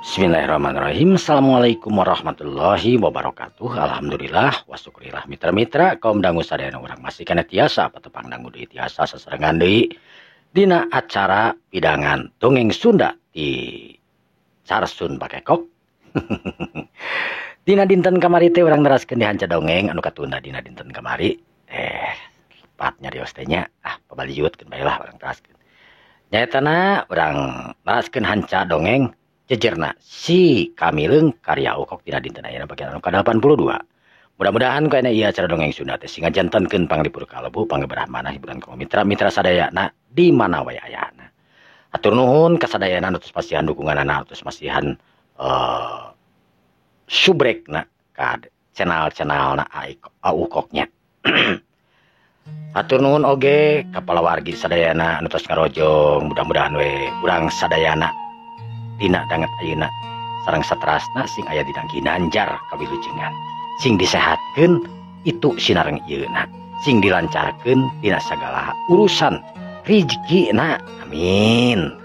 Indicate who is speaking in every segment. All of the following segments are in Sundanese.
Speaker 1: Bismillahirrahmanirrahim. Assalamualaikum warahmatullahi wabarakatuh. Alhamdulillah wa syukurillah mitra-mitra kaum dangu sadayana urang masih kana tiasa patepang dangu deui tiasa sasarengan deui dina acara pidangan dongeng Sunda di Carsun Bakekok. Dina dinten kamari teh urang neraskeun di hanca dongeng anu katunda dina dinten kamari. Lepat nyarios teh nya, pabaliut keun bae lah urang teraskeun. Nyaetana urang neraskeun hanca dongeng jejerna si Kamileung karya Ukok dina dinten ayeuna bagian anu ka-82. Mudah-mudahan ku ayeuna ieu acara dongeng Sunda teh sing ngajantenkeun panglipur kalebu pangeberah manah hiburan kaum mitra-mitra sadayana di mana wae ayana. Hatur nuhun ka sadayana anu tos masihan dukunganana, tos masihan subrekna ka channel-channelna Ukoknya. Hatur nuhun oge ka palawargi sadayana anu tos ngarojong, mudah-mudahan we urang sadayana dina danget ayeuna sareng satrasna sing aya dina ginanjar kawilujengan, sing disehatkeun itu sinareng ieuna, sing dilancarkeun dina sagala urusan rizkina, amin.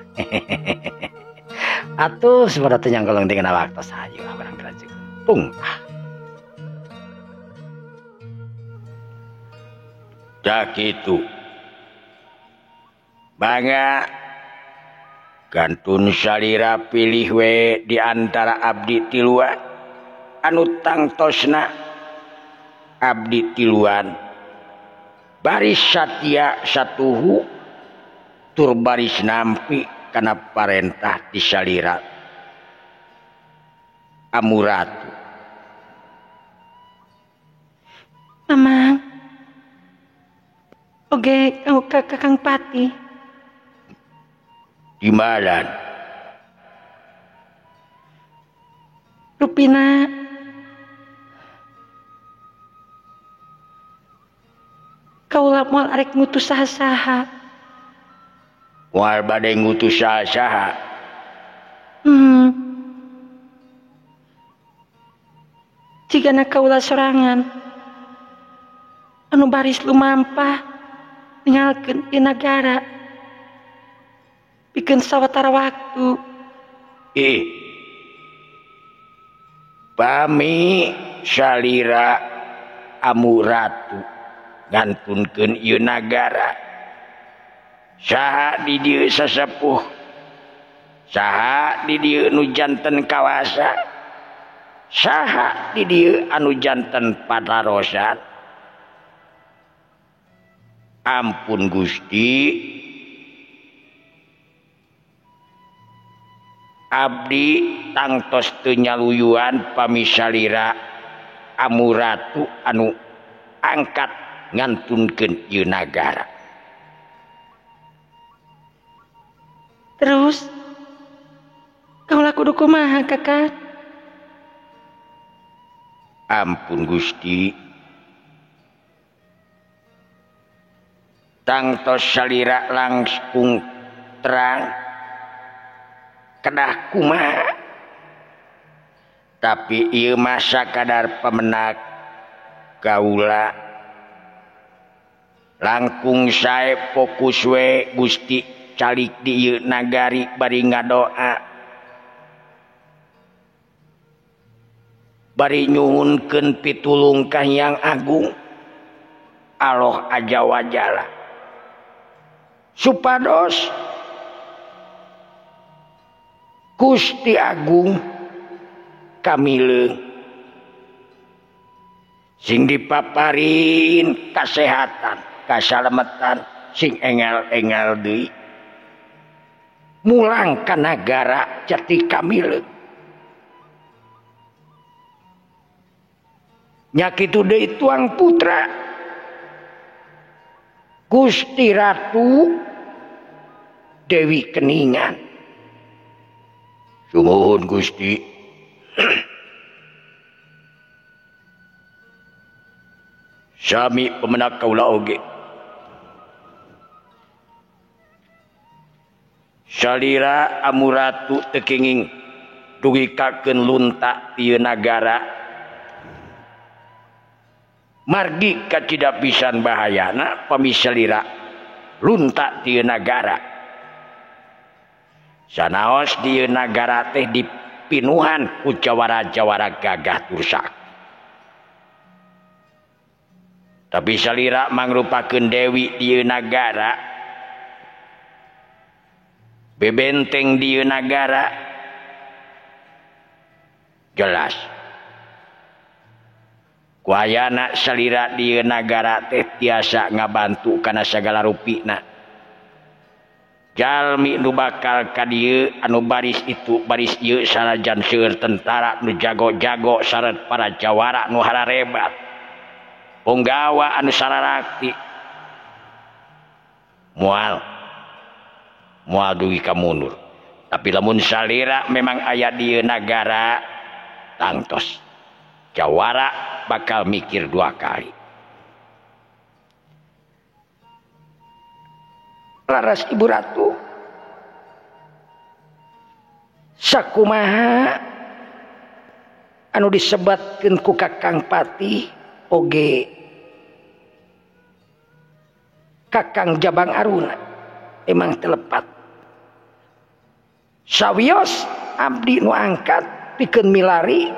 Speaker 1: Atuh sabada teh nyangkolong dengan waktos hayu urang dilanjutkeun. Pung ah.
Speaker 2: Sakitu bangga gantun salira pilih we di antara abdi tiluan anu tangtosna abdi tiluan baris satia satuhu tur baris nampi kana parentah di salira amuratu.
Speaker 3: Mamang oge Kakang Pati.
Speaker 2: Dimalan
Speaker 3: rupina kaula moal arek ngutus saha-saha.
Speaker 2: Moal bade ngutus saha-saha.
Speaker 3: Jigana kaula sorangan anu baris lumampah ninggalkeun ieu nagara pikeun sawatara waktu.
Speaker 2: Pami salira amuratu ngantunkeun ieu nagara, saha di dieu sasepuh, saha di dieu nu janten kawasa, saha di dieu anu janten patarosan. Ampun Gusti, abdi tangtos teu nyaluyuan pami salira amuratu anu angkat ngantunkeun ieu nagara.
Speaker 3: Terus kaula kudu kumaha Kakak?
Speaker 2: Ampun Gusti, tangtos salira langsung terang kedah kumaha, tapi ieu masa kadar pemenak kaula langkung sae fokus we Gusti calik di ieu nagari bari ngadoa, bari nyuhunkeun pitulung ka Hyang Agung Allah aja wajala supados Gusti Agung kamileung sing dipaparin kasehatan kasalametan sing engel-engel deui mulang ka nagara jati kamileung. Nya kitu deui tuang putra Gusti Ratu Dewi Keningan. Sumuhun Gusti. Sami pemenak kaula oge. Salira amuratu teu kenging dugikakeun lunta ieu nagara, margi kacida pisan bahayana pami salira lunta ti nagara. Sanaos di nagara teh di pinuhan ku jawara-jawara gagah tursak. Tapi salira mangrupakeun dewi di ieu nagara, bebenteng di ieu nagara, jelas ku ayana salira di ieu nagara teh tiasa ngabantu kana sagala rupina. Jalmi nu bakal ka dieu anu baris itu baris ieu sanajan seueur tentara nu jago-jago sareng para jawara nu hararebat, punggawa anu sararakti, moal moal dugi ka mundur. Tapi lamun salira memang aya di ieu nagara, tangtos jawara bakal mikir dua kali.
Speaker 3: Laras Ibu Ratu, sakumaha anu disebatkeun ku Kakang Patih oge Kakang Jabang Aruna emang telepat. Sawios abdi nu angkat pikeun milari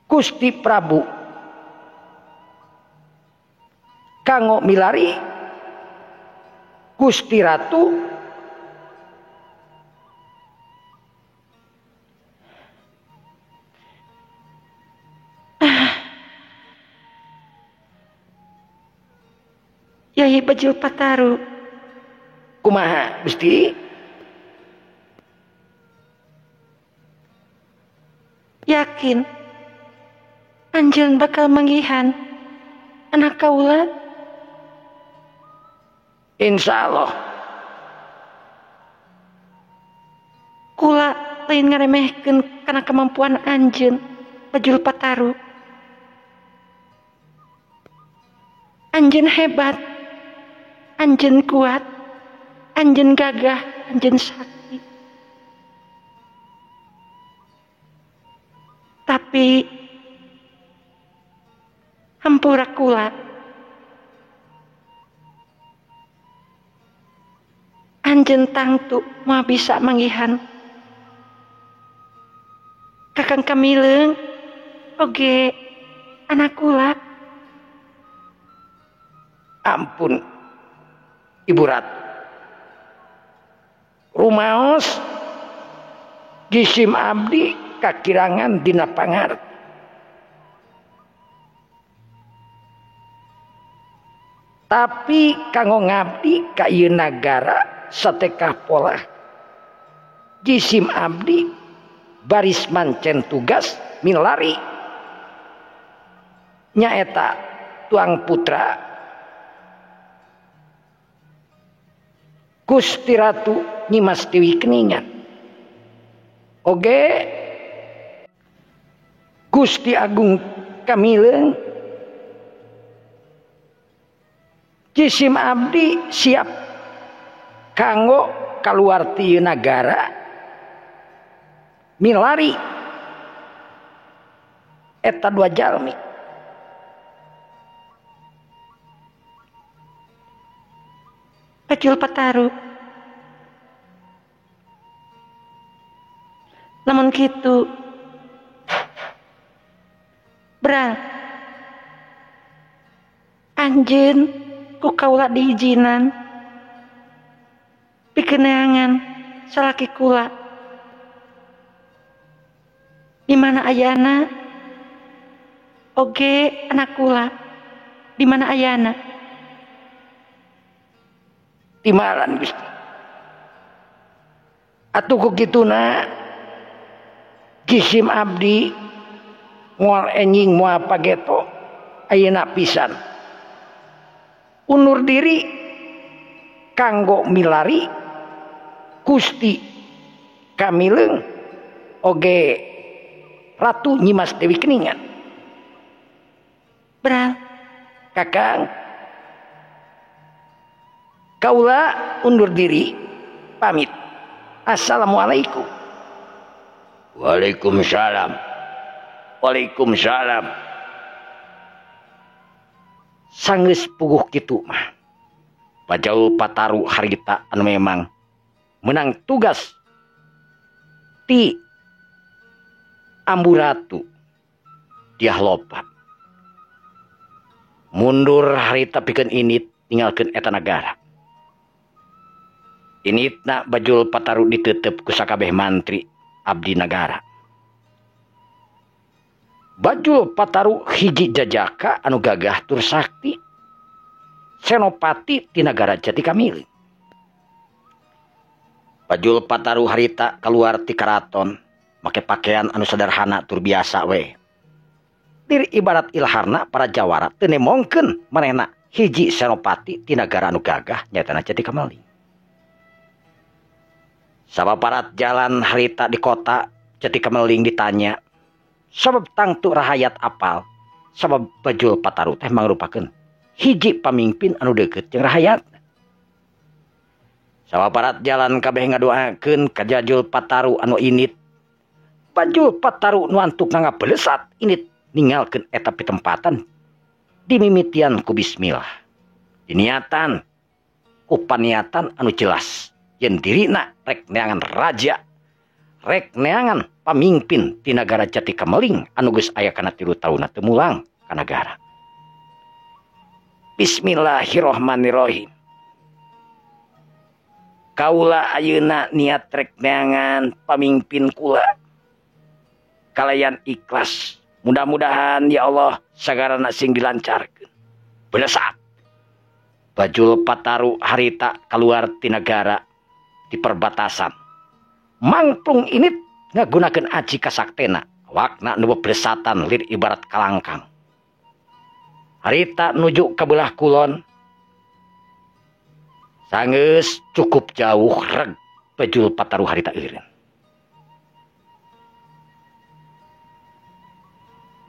Speaker 3: Gusti Prabu kanggo milari Gusti Ratu
Speaker 4: Yai Bajul Pataru.
Speaker 3: Kumaha Gusti?
Speaker 4: Yakin anjeun bakal manggihan anak kaula?
Speaker 3: Insya Allah.
Speaker 4: Kula lain ngaremehkeun kana kemampuan anjeun Bajul Pataru. Anjeun hebat, anjeun kuat, anjeun gagah, anjeun sakti. Tapi hampura kula, anjeun tangtu moal bisa manggihan Kakang Kamileung oge anak kula.
Speaker 3: Ampun Ibu Ratu, rumaos jisim abdi kakirangan dina pangarep. Tapi kanggo ngabdi ka ieu nagara satekah polah jisim abdi baris mancen tugas milari nyaeta tuang putra Gusti Ratu Nyimas Dewi Keningan oge Gusti Agung Kamileung. Jisim abdi siap kanggo kaluar ti ieu nagara milari eta dua jalmi.
Speaker 4: Bajul Pataru, lamun kitu beral anjeun ku kaula diizinan pikeneangan salaki kula di mana ayana oge anak kula di mana ayana.
Speaker 3: Timalan Gusti atuh ku kituna jisim abdi moal enjing moal pageto ayeuna pisan undur diri kanggo milari Gusti Kamileung oge Ratu Nyimas Dewi Keningan.
Speaker 4: Beral
Speaker 3: Kakang kaula undur diri pamit. Assalamualaikum.
Speaker 2: Waalaikumsalam. Waalaikumsalam.
Speaker 3: Sanggeus puguh kitu mah Bajul Pataru harita anu memang menang tugas
Speaker 2: Ti Ambu Ratu Diah Lopa mundur harita pikeun init ninggalkeun eta nagara. Initna Bajul Pataru ditetep ku sakabeh mantri abdi nagara. Bajul Pataru hiji jajaka anu gagah tur sakti, senopati ti nagara Jati Kamiling. Bajul Pataru harita keluar ti karaton make pakaian anu sederhana tur biasa we. Tir ibarat ilharna para jawara teu nemongkeun manehna hiji senopati ti nagara anu gagah nyaetana Jati Kamiling. Sabaparat jalan harita di kota Jati Kameling ditanya sabab tangtu rahayat apal sabab Bajul Pataru teh mangrupakeun hiji pamimpin anu deukeut jeung rahayat. Sabaparat jalan kabeh ngadoakeun ka Bajul Pataru anu init. Bajul Pataru nu antuk ngabelesat init ninggalkeun eta pitempatan dimimitian ku bismillah. Diniatan ku paniatan anu jelas yen dirina rek neangan raja, rek neangan pamimpin ti nagara Jati Kameling anu geus aya kana 3 taunna teu mulang ka nagara. Bismillahirrahmanirrahim. Kaula ayeuna niat rek neangan pamimpin kula kalayan ikhlas. Mudah-mudahan ya Allah sagarana sing dilancarkeun. Belesat. Bajul Pataru harita keluar ti nagara di perbatasan. Mangplung init ngagunakeun aji kasaktena, awakna nu beblesatan lir ibarat kalangkang. Harita nuju ka belah kulon. Sanggeus cukup jauh reg Bajul Pataru harita eureun.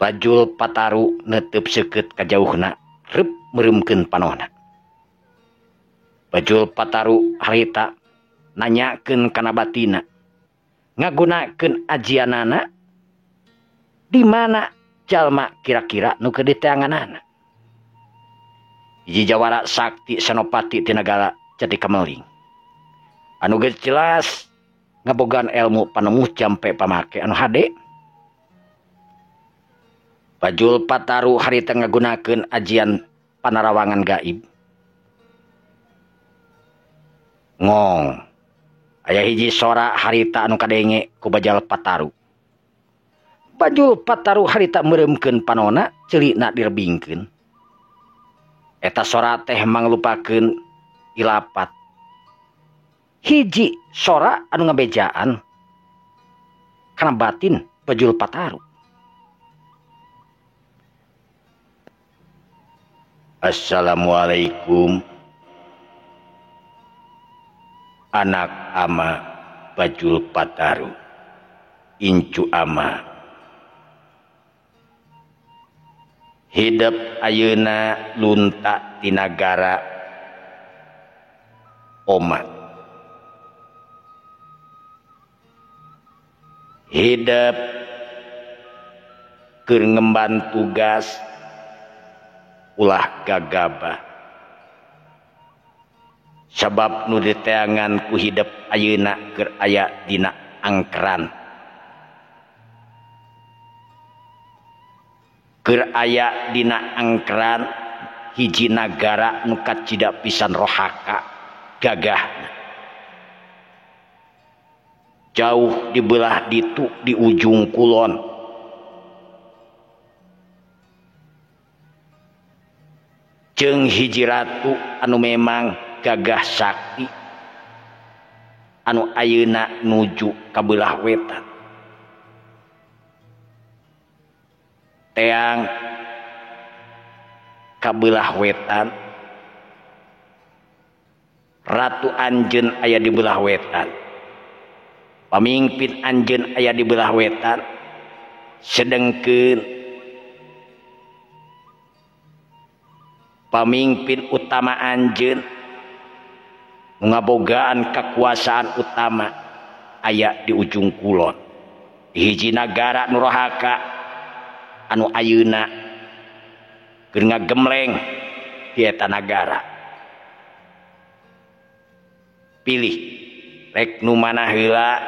Speaker 2: Bajul Pataru netep seukeut ka jauhna, reup meureumkeun panona. Bajul Pataru harita nanyakeun kana batina, ngagunakeun ajianana di mana jalma kira-kira nu keur diteanganana. Hiji jawara sakti senopati ti nagara Jati Kameling anu geus jelas ngabogaan ilmu panemu jampe pamake anu hade. Bajul Pataru harita ngagunakeun ajian panarawangan gaib. Ngong aya hiji sora harita anu kadenge ku Bajul Pataru. Bajul Pataru harita meureumkeun panona, ceulina direbingkeun. Eta sora teh manglupakeun ilapat. Hiji sora anu ngabejaan kana batin Bajul Pataru. Assalamualaikum anak ama Bajul Pataru, incu ama. Hidup ayeuna lunta ti nagara omat. Hidup keur ngemban tugas ulah gagabah. Sabab nu diteangan ku hidup ayeuna keur aya dina angkeran. Keur aya dina angkeran hiji nagara nu kacida pisan rohaka gagahna. Jauh di belah ditu di ujung kulon. Jeung hiji ratu anu memang gagah sakti anu ayeuna nuju ka belah wetan. Teang ka belah wetan, ratu anjeun aya di belah wetan, pamimpin anjeun aya di belah wetan, sedengkeun pamimpin utama anjeun ngabogaan kekuasaan utama aya di ujung kulon. Hiji nagara nu rohaka anu ayeuna keur ngagemleng di eta nagara. Pilih rek nu mana heula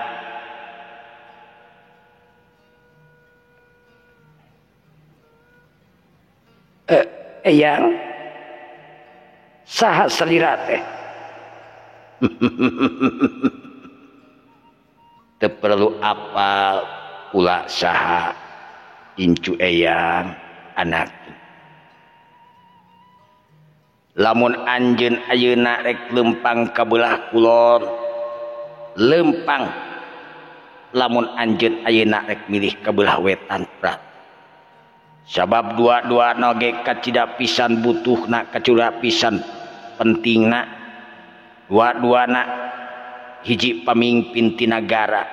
Speaker 2: Eyang saha salira teh? Teu perlu apal kula saha incu eyang anak. Lamun anjeun ayeuna rek lempang ka belah kulon, lempang. Lamun anjeun ayeuna rek milih ka belah wetan prat. Sabab dua-dua oge kacida pisan butuhna, kacida pisan pentingna. Dua-duana hiji pamimpin ti nagara,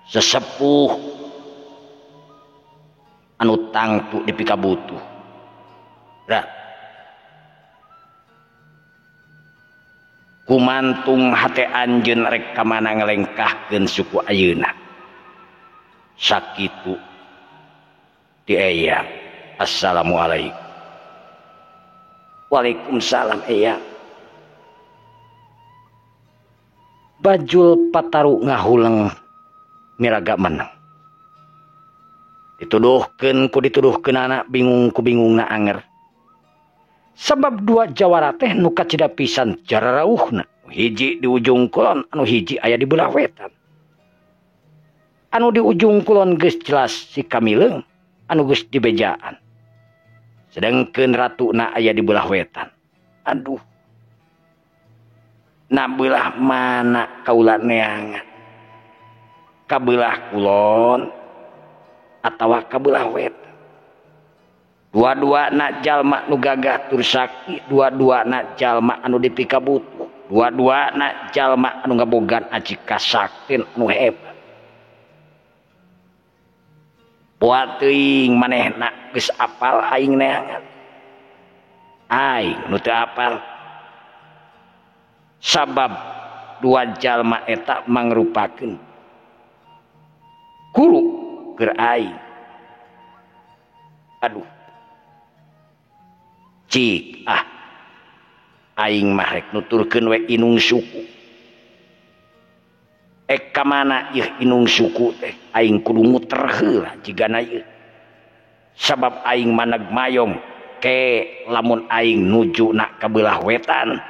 Speaker 2: sesepuh anu tangtu dipikabutuh. Rat. Kumantung hate anjeun rek ka mana ngalengkahkeun suku ayeuna. Sakitu ti eyang. Assalamualaikum.
Speaker 4: Waalaikumsalam eyang.
Speaker 1: Bajul Pataru ngahuleng miraga menang. Dituduhkeun ku dituduhkeun anak, bingung ku bingungna anger. Sabab dua jawara teh nu kacida pisan jararauhna. Hiji di ujung kulon, anu hiji aya di belah wetan. Anu di ujung kulon geus jelas si Kamileung, anu geus dibejaan. Sedengkeun ratuna aya di belah wetan. Aduh. Na belah mana kaula neangan? Ka belah kulon atawa ka belah wetan? Dua-dua na jalma nu gagah tur sakti, dua-dua na jalma anu dipikabutuh, dua-dua na jalma anu ngabogaan aji kasaktin anu hebat. Poa teuing manehna geus apal aing neangan. Aing nu teu apal. Sabab dua jalma eta mangrupakeun guru keur aing. Aduh. Cik ah aing mah rek nuturkeun we inung suku. Ek ka mana ieu inung suku teh aing kudu muter heula jigana ieu. Sabab aing maneg mayong ke lamun aing nuju na ka belah wetan.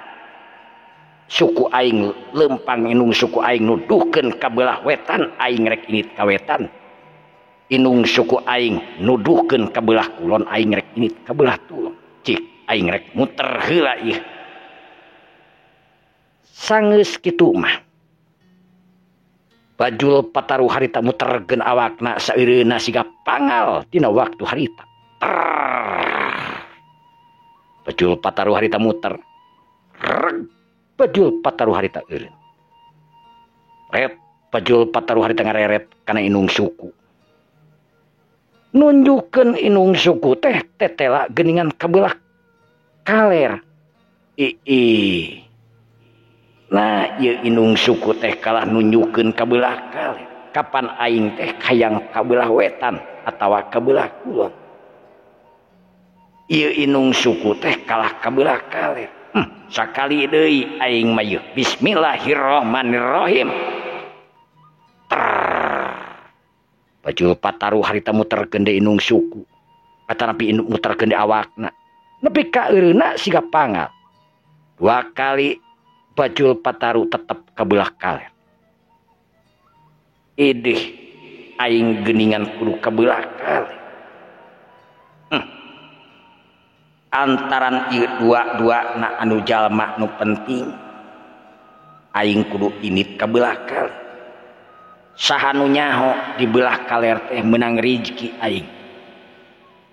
Speaker 1: Suku aing lempang inung suku aing nuduhkeun ka belah wetan, aing rek init ka wetan. Inung suku aing nuduhkeun ka belah kulon, aing rek init ka belah tulon. Cik aing rek muter heula ieu. Sangeus kitu mah. Bajul Pataru harita muterkeun awakna saeureuna siga pangal tina waktu harita. Bajul Pataru harita muter. Reg. Bajul Pataru harita eureun. Ret Bajul Pataru harita ngareret kana inung suku. Nunjukeun inung suku teh tetela geuningan ka belah kaler. Ii. Nah, ieu inung suku teh kalah nunjukeun ka belah kaler. Kapan aing teh hayang ka belah wetan atawa ka belah kulon. Ieu inung suku teh kalah ka belah kaler. Sakali deui aing mah ieu. Bismillahirrahmanirrahim. Bajul Pataru harita muterkeun deui inung suku. Atanapi muterkeun deui awakna. Nepi ka eureuna siga pangal. Dua kali Bajul Pataru tetep ka belah kaler. Idih aing geuningan kudu ka belah kaler. Antaran ieu dua-dua na anu jalma nu penting aing kudu init ka belah kaler. Saha nu nyaho di belah kaler teh meunang rizki aing.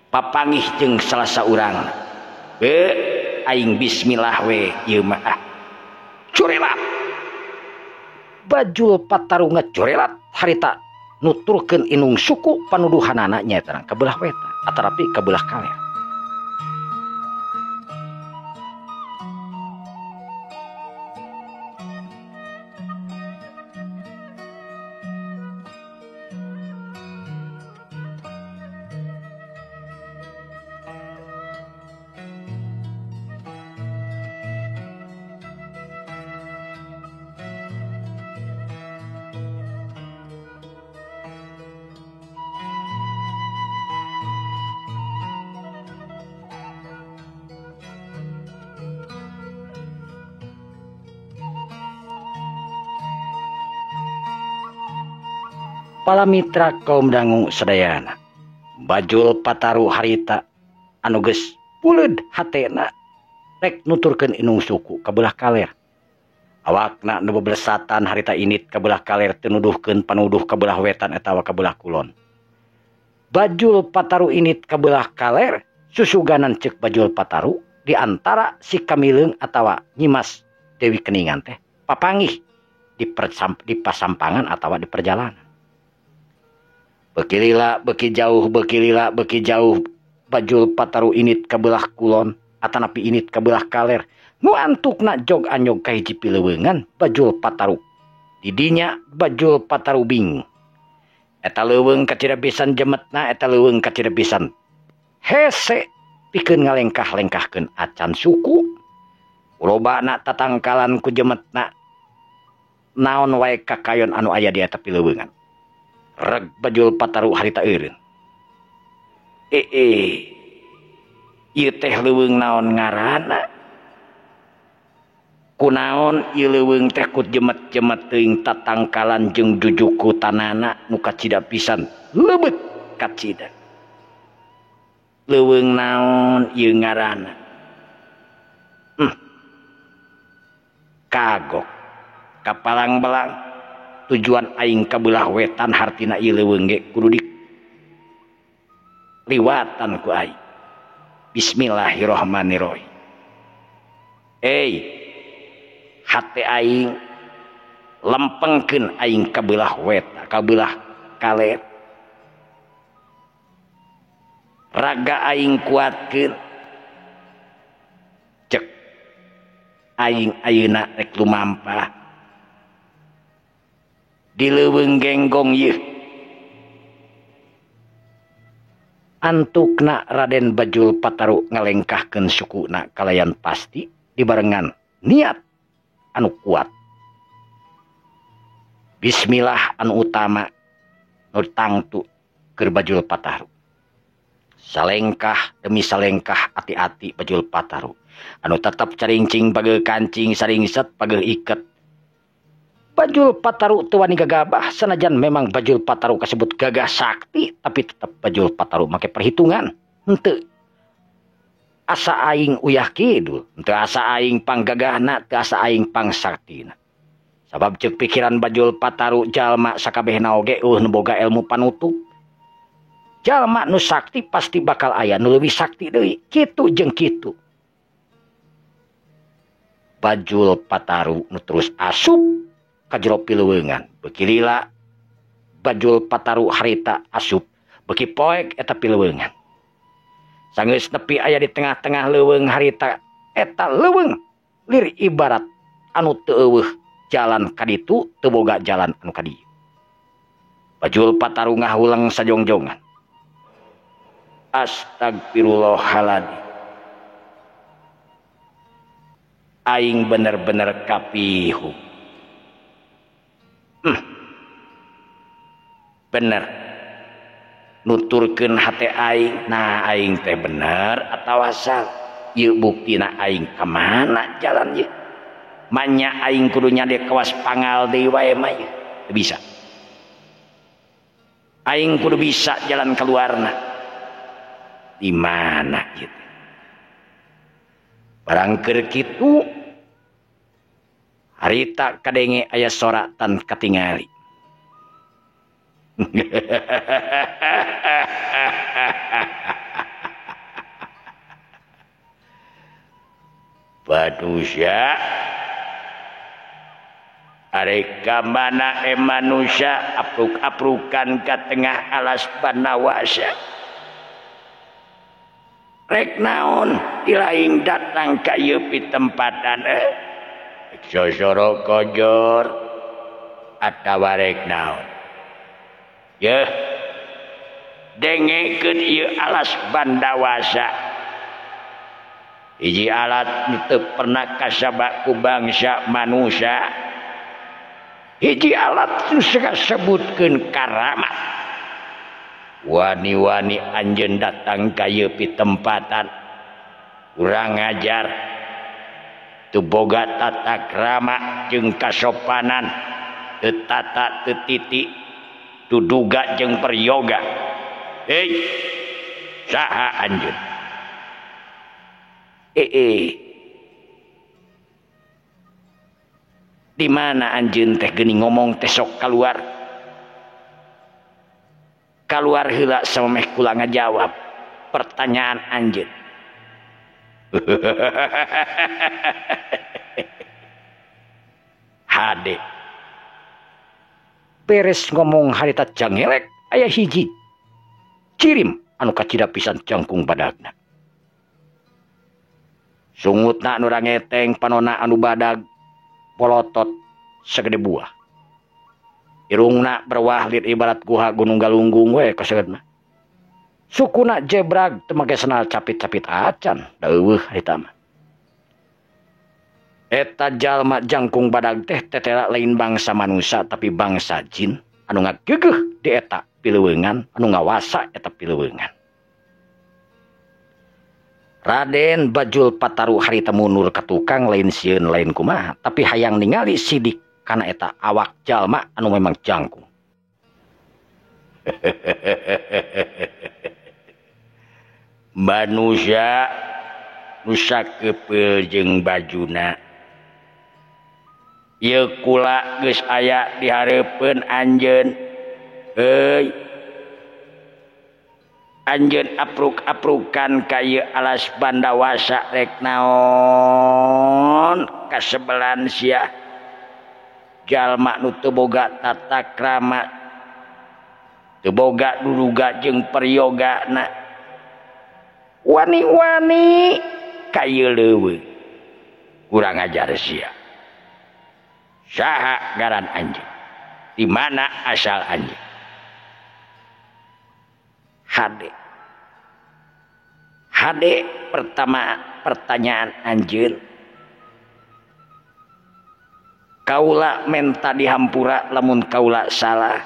Speaker 1: Papangih jeung salah saurang. Be aing bismillah we ieu mah ah. Curelat. Bajul Pataru ngacurelat harita nuturkeun inung suku panuduhanana nyaeta ka belah wetan atarapi ka belah kaler. Pala mitra kaum dangu sadayana. Bajul Pataru harita anu geus puleud hatena rek nuturkeun inung suku ka belah kaler. Awakna nu beblesatan harita init ka belah kaler teu nuduhkeun panuduh ka belah wetan atawa ka belah kulon. Bajul Pataru init ka belah kaler susuganan ceuk Bajul Pataru di antara si Kamileung atawa Nyimas Dewi Keningan teh papanggih di pasampangan atawa di perjalanan. Beuki lila beuki jauh, beuki lila beuki jauh, Bajul Pataru init ka belah kulon atanapi init ka belah kaler. Nu antukna jog anyog ka hiji pileuweungan Bajul Pataru. Di dinya Bajul Pataru bingung. Eta leuweung kacida pisan jemetna, eta leuweung kacida pisan hese pikeun ngalengkah-lengkahkeun acan suku. Lobana tatangkalan ku jemetna naon wae kakayon anu aya di eta pileuweungan. Reg Bajul Pataru harita eureun. Ieu teh leuweung naon ngaranna? Kunaon ieu leuweung teh ku jemet-jemet teuing tatangkalan jeung jujuku tanana nu kacida pisan leubeut kacida. Leuweung naon ieu ngaranna? Kagok kapalang-belang. Tujuan aing ka belah wetan hartina ieu leuweung ge kudu di liwatan ku aing. Bismillahirrahmanirrahim. Hate aing lempengkeun aing ka belah wetan, ka belah kaler. Raga aing kuatkeun. Cek aing ayeuna rek lumampah di leuweung genggong ieu. Antukna Raden Bajul Pataru ngalengkahkeun sukuna kalayan pasti dibarengan niat anu kuat. Bismillah anu utama nu tangtu keur Bajul Pataru. Salengkah demi salengkah ati-ati Bajul Pataru anu tetep caringcing pageuh kancing saringset pageuh iket. Bajul Pataru teu wani gagabah sanajan memang Bajul Pataru kasebut gagah sakti, tapi tetep Bajul Pataru make perhitungan. Henteu asa aing uyah kidul, henteu asa aing panggagahna, teu asa aing pangsaktina. Sabab ceuk pikiran Bajul Pataru jalma sakabehna oge eueuh nu boga ilmu panutup. Jalma nu sakti pasti bakal aya nu leuwih sakti deui, kitu jeung kitu. Bajul Pataru nu terus asup ka jero pileuweungan. Beuki lila Bajul Pataru harita asup, beuki poek eta pileuweungan. Sanggeus nepi aya di tengah-tengah leuweung harita eta leuweung lir ibarat anu teu eueuh jalan ka ditu teu boga jalan anu ka dieu. Bajul Pataru ngahuleng sajongjongan. Astagfirullahaladzim. Aing bener-bener kapihu. Bener nuturkeun hate aing, nah aing teh bener atawa salah. Ieu buktina aing ka mana jalan ieu? Manya aing kudu nyade kawas pangal deui wae mah ieu. Teu bisa. Aing kudu bisa jalan keluarna. Di mana gitu. Barang keur kitu harita kadenge aya sora tan katingali. Badusya arek ka mana manusia apruk-aprukan ka tengah alas Banawasa. Rek naon dilaing datang ka ieu pitempatan sosoro kojor atawa rek naon. Yeuh dengekeun ieu alas Bandawasa. Hiji alat nu teu pernah kasabak ku bangsa manusia. Hiji alat nu kasebutkeun karamat. Wani-wani anjeun datang ka ieu pitempatan urang ngajar teu boga tata krama jeung kasopanan, teu tata teu titi.
Speaker 2: Duduga jeung peryoga. Hei, saha anjeun? Di mana anjeun teh geuning ngomong teh sok kaluar? Kaluar heula samemeh kula ngajawab pertanyaan anjeun. Hade. Beres ngomong harita jangelek aya hiji cirim anu kacida pisan jangkung badagna. Sungutna anu rangeteng, panona anu badag polotot segede buah. Irungna berwahlit ibarat guha gunung galunggung we kasegedna. Sukuna jebrag teu make senal capit-capit acan, da eueuh harita mah. Eta jalma jangkung badag teh tetela lain bangsa manusia tapi bangsa jin anu ngagegeuh di eta pileuweungan, anu ngawasa eta pileuweungan. Raden Bajul Pataru harita mundur ka tukang lain sieun lain kumaha, tapi hayang ningali sidik kana eta awak jalma anu memang jangkung. Manusia nu sakepeul jeung bajuna. Ieu kula geus aya di hareupeun anjeun. Heuy. Anjeun apruk-aprukan ka ieu alas Bandawasa rek naon kasebelan sia. Jalma nu teu boga tata krama, teu boga duduga jeung peryogana. Wani-wani ka ieu leuweung. Kurang ajar sia. Saha ngaran anjeun? Di mana asal anjeun? Hade. Hade pertama pertanyaan anjeun. Kaula menta dihampura lamun kaula salah.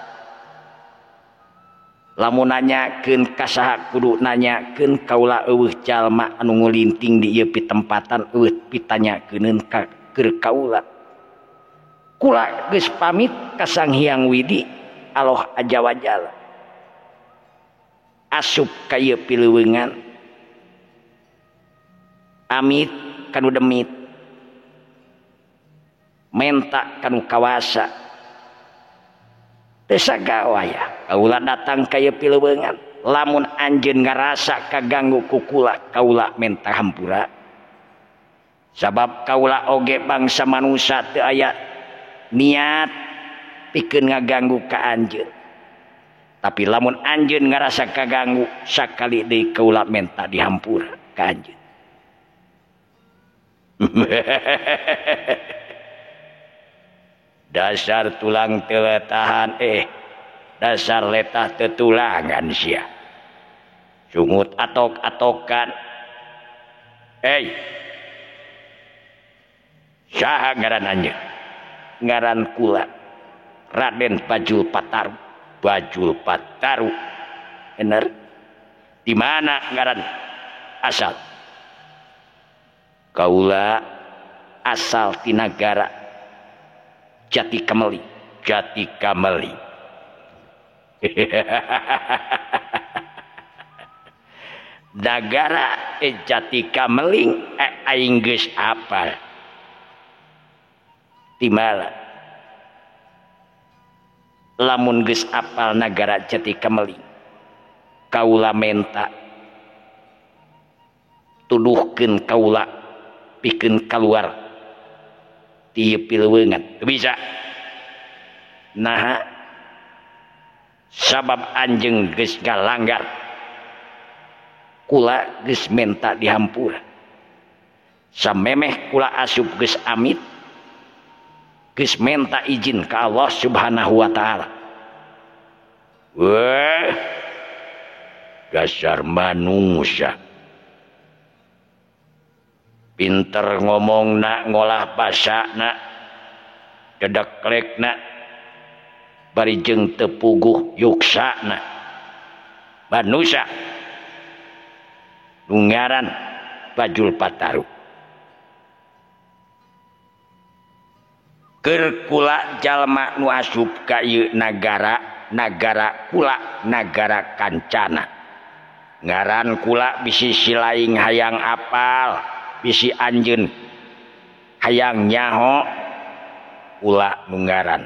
Speaker 2: Lamun nanyakeun ka saha kudu nanyakeun kaula eueuh jalma anu ngulinting di ieu pitempatan eueuh pitanyakeun ka keur kaula. Kula geus pamit ka Sang Hyang Widi aloh aja wajala. Asup ka ieu pileuweungan. Amit kanu demit. Menta kanu kawasa. Teu sagawaya kaula datang ka ieu pileuweungan. Lamun anjeun ngarasa kaganggu ku kula, kaula menta hampura. Sabab kaula oge bangsa manusia teu aya niat pikeun ngaganggu ka anjeun. Tapi lamun anjeun ngarasa kaganggu sakali deui kaula menta dihampura ka anjeun. Dasar tulang teu tahan dasar letah teu tulangan sia. Sungut atok-atokan. Saha ngaran anjeun? Ngaran kula Raden Bajul Pataru. Bajul Pataru. Bener? Di mana ngaran asal? Kaula asal ti nagara Jati Kameli. Jati Kameli. Nagara Jati Kameling aing geus apal. Timala lamun geus apal nagara Jati Kameling, kaula menta tuduhkeun kaula pikeun kaluar ti ieu pileuweungan. Teu bisa. Naha sabab anjeun geus ngalanggar kula geus menta dihampura. Samemeh kula asup geus amit, geus menta izin ka Allah Subhanahu wa taala. Weh, dasar manusia. Pinter ngomong nak, ngolah basa nak, dedeklek nak, bari jeung teu puguh yuksa nak. Manusia nu ngaran Bajul Pataru. Keur kula jalma nu asup ka ieu nagara nagara kula nagara kancana. Ngaran kula bisi silaing hayang apal, bisi anjeun hayang nyaho kula nu ngaran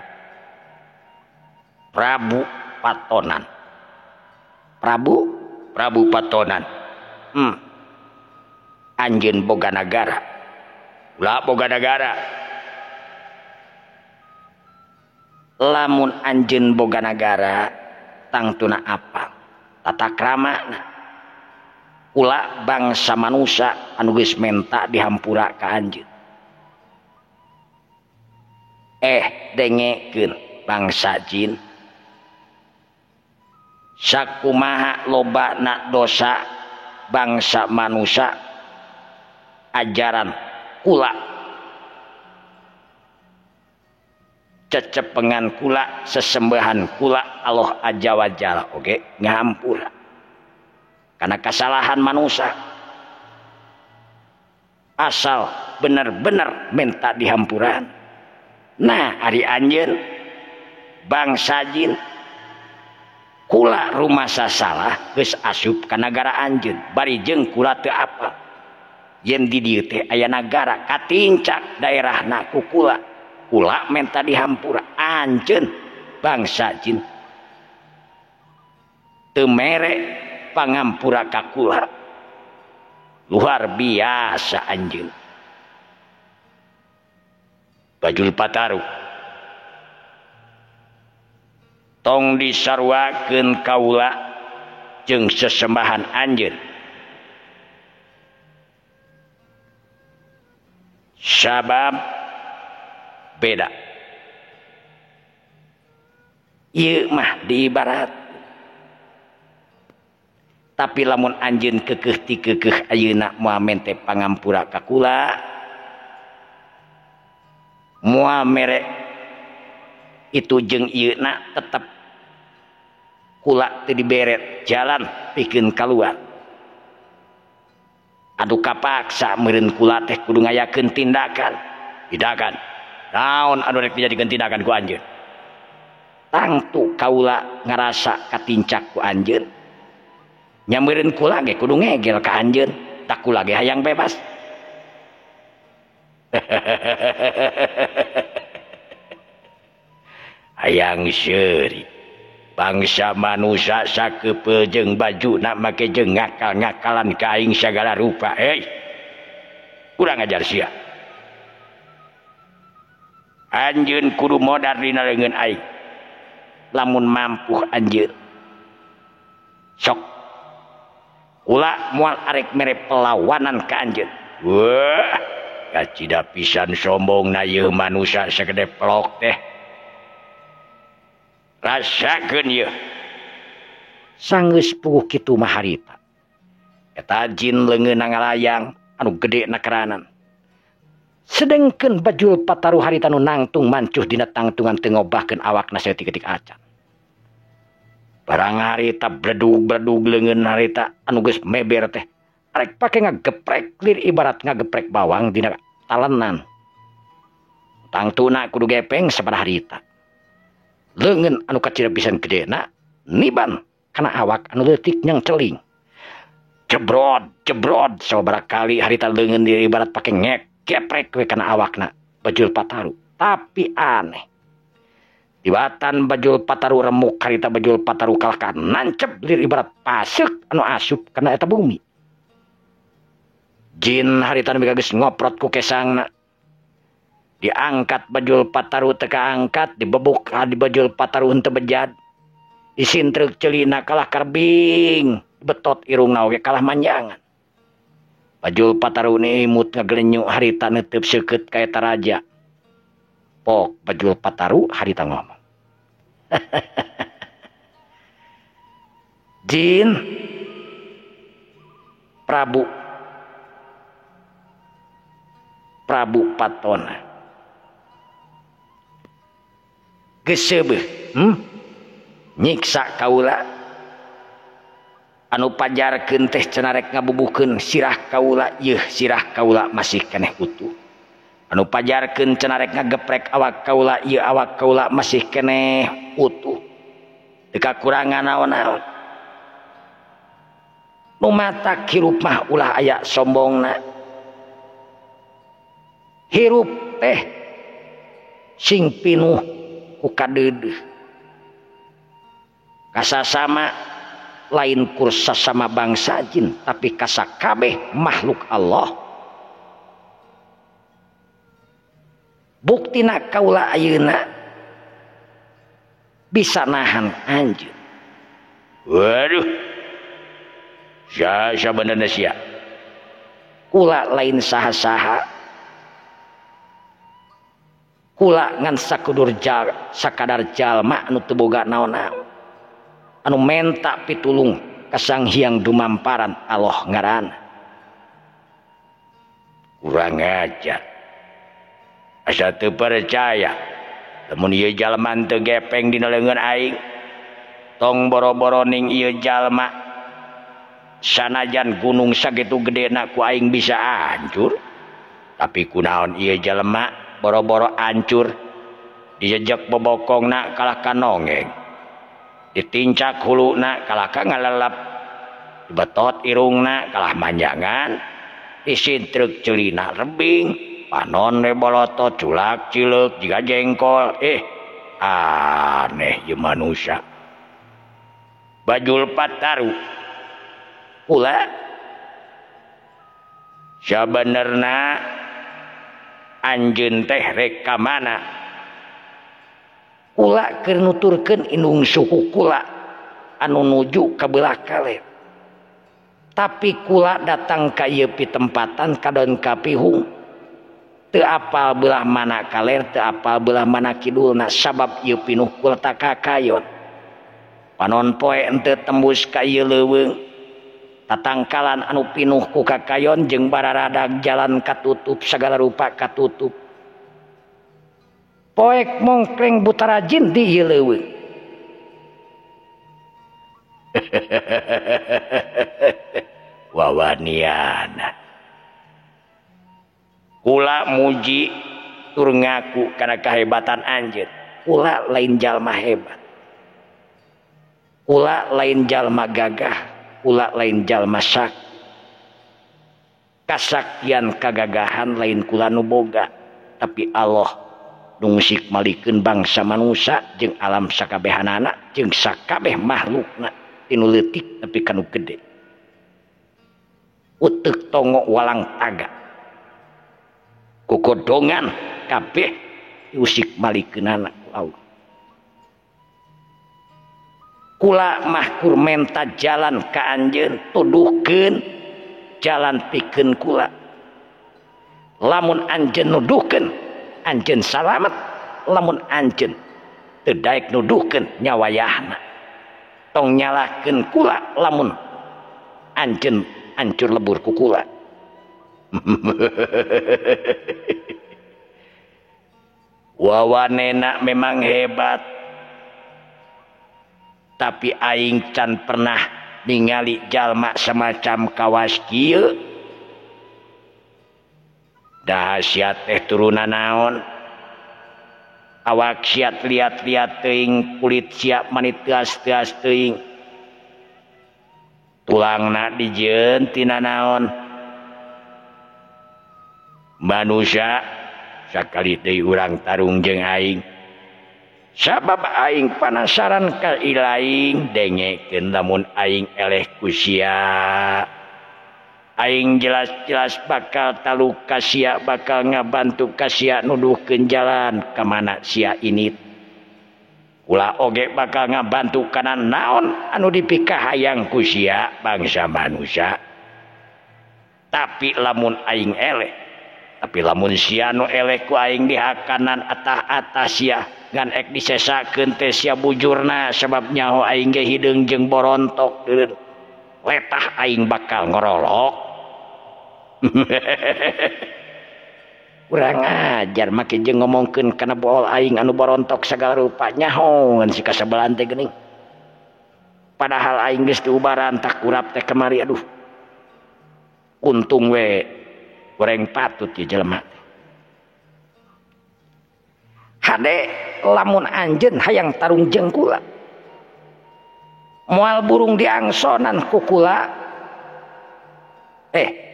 Speaker 2: Prabu Patonan. Prabu Patonan. Anjeun boga nagara. Kula boga nagara. Lamun anjeun boga nagara tangtuna apal tata kramana. Kula bangsa manusia anu geus menta dihampura ka anjeun. Dengekeun bangsa jin. Sakumaha lobana dosa bangsa manusia ajaran kula cecepengan kula sesembahan kula Allah aja wajala oge ngahampura karena kesalahan manusia asal bener-bener minta dihampuran. Nah ari anjeun bangsa jin kula rumasa salah geus asup ka nagara anjeun bari jeung kula teu apal yen di dieu teh aya nagara katincak daerahna ku kula, kula menta dihampura anjeun bangsa jin teu mere pangampura ka kula. Luar biasa anjeun. Bajul Pataru tong disarwakeun kaula jeung sesembahan anjeun. Sabab beda. Ieu mah diibarat. Tapi lamun anjeun keukeuh ti keukeuh ayeuna moal mente pangampura ka kula, moal mere itu jeung ieu na tetep kula teu dibere jalan pikeun kaluar. Aduh kapaksa meureun kula teh kudu ngayakeun tindakan. Tindakan. Naon anu rek dijadikeun tindakan ku anjeun? Tangtu kaula ngarasa katincak ku anjeun. Nya meureun kula ge kudu ngegel ka anjeun, tak kula ge hayang bebas. Hayang seuri bangsa manusia sakepeul jeung bajuna make jeung ngakal-ngakalan ka aing sagala rupa. Kurang ajar sia. Anjeun kudu modar dina leungeun aing. Lamun mampu anjeun sok kula moal arek mere perlawanan ka anjeun. Wah, kacida pisan sombongna ieu manusia sagede pelok teh. Rasakeun ieu. Sanggeus puguh kitu mah harita. Eta jin leungeunna ngalayang anu gede na keranan. Sedengkeun Bajul Pataru harita nu nangtung mancuh dina tangtungan teu ngobahkeun awakna saeutik-eutik acan. Barang harita bledug-bledug leungeun harita anu geus meber teh arek pake ngageprek lir ibarat ngageprek bawang dina talenan. Tangtuna kudu gepeng sabaraha harita. Leungeun anu kacida pisan gedena niban kana awak anu leutik nyang celing. Jebrod jebrod sababaraha kali harita leungeun diri ibarat pake ngegeprek we kana awakna Bajul Pataru. Tapi aneh, dibatan Bajul Pataru remuk harita Bajul Pataru kalahka nancep lir ibarat paseuk anu asup kana eta bumi. Jin harita nu geus ngoprot ku kesangna. Diangkat Bajul Pataru teu kaangkat, dibebuk di Bajul Pataru henteu bejad. Disintrek celina kalah karbing, betot irungna oge kalah manjangan. Bajul Pataru imut ngagelenyu harita neuteub seukeut ka eta raja. Pok Bajul Pataru harita ngomong. Jin Prabu Patona geus seubeuh, nyiksa kaula anu pajarkeun teh cenah rek ngabubuhkeun sirah kaula, yeuh sirah kaula masih keneh utuh. Anu pajarkeun cenah rek ngageprek awak kaula, yeuh awak kaula masih keneh utuh. Teu kakurangan naon-naon. Nu matak hirup mah ulah aya sombongna. Hirup teh sing pinuh ku kadeudeuh. Kasasama lain kur sasama bangsa jin tapi kasakabeh makhluk Allah. Buktina kaula ayeuna bisa nahan anjeun. Waduh. Sia benerna sia. Kula lain saha-saha. Kula ngan sakudur sakadar jalma anu teu boga naon-naon. Anu menta pitulung ka Sang Hyang Dumamparan Allah ngaranna. Kurang ajar. Asa teu percaya lamun ieu jalma teu gepeng dina leungeun aing. Tong boro-boro ning ieu jalma sanajan gunung sakitu gedena ku aing bisa hancur. Tapi kunaon ieu jalma boro-boro hancur dijejek bobokongna kalah ka nongeng. Ditincak huluna kalah ka ngalelep. Dibetot irungna kalah manjangan. Disintrek celina rebing. Panon we bolotot culak cileuk jiga jengkol. Aneh ieu manusia. Bajul pataru. Kula sabenerna anjeun teh rek ka mana? Kula keur nuturkeun indung suku kula anu nuju ka belah kaler. Tapi kula datang ka ieu pitempatan kadon kapihung. Teu apal belah mana kaler, teu apal belah mana kidulna sabab ieu pinuh kula takakayon. Panon poe henteu tembus ka ieu leuweung. Tatangkalan anu pinuh ku kakayon jeung bararadag jalan katutup sagala rupa katutup. Poek mongkleng butara jin di ieu leuweung. Wawaniana. Kula muji tur ngaku kana kahebatan anjeun. Kula lain jalma hebat. Kula lain jalma gagah. Kula lain jalma sak. Kasaktian kagagahan lain kula nu boga, tapi Allah nu ngusik malikeun bangsa manusia jeung alam sakabehanana jeung sakabeh makhlukna tinu leutik nepi ka nu gede. Uteuk tongo walang taga. Kokodongan kabeh diusik malikeunana ku Allah. Kula mah kur menta jalan ka anjeun, tuduhkeun jalan pikeun kula. Lamun anjeun nuduhkeun, anjeun salamet. Lamun anjeun teu daek nuduhkeun nyawayahna. Tong nyalahkeun kula lamun anjeun hancur lebur ku kula. Wawanena memang hebat. Tapi aing can pernah ningali jalma semacam kawas kieu. Dahsyat teh turunan naon. Awak siat liat-liat teuing, kulit siap manit teas-teas teuing. Tulangna dijieun tina naon. Manusia sakali deui urang tarung jeung aing. Sabab aing panasaran ka ilaing dengekeun lamun aing eleh ku sia. Aing jelas-jelas bakal taluk ka sia, bakal ngabantu ka sia nuduhkeun jalan ka mana sia ini. Kula oge bakal ngabantu kana naon anu dipikahayang ku sia bangsa manusia. Tapi lamun aing eleh, tapi lamun sia nu eleh ku aing dihakanan atah-atah sia ngan ek disesakeun teh sia bujurna sabab nyaho aing ge hideung jeung borontok deureun. Letah aing bakal ngorolok. Kurang ajar make jeung ngomongkeun kana bool aing anu borontok sagala rupa nyaho ngan si kasabelan teh geuning. Padahal aing geus diubaran tak kurap teh kamari aduh. Untung we goreng patut ieu jelema. Hade lamun anjeun hayang tarung jeung kula.
Speaker 4: Moal burung diangsonan ku kula.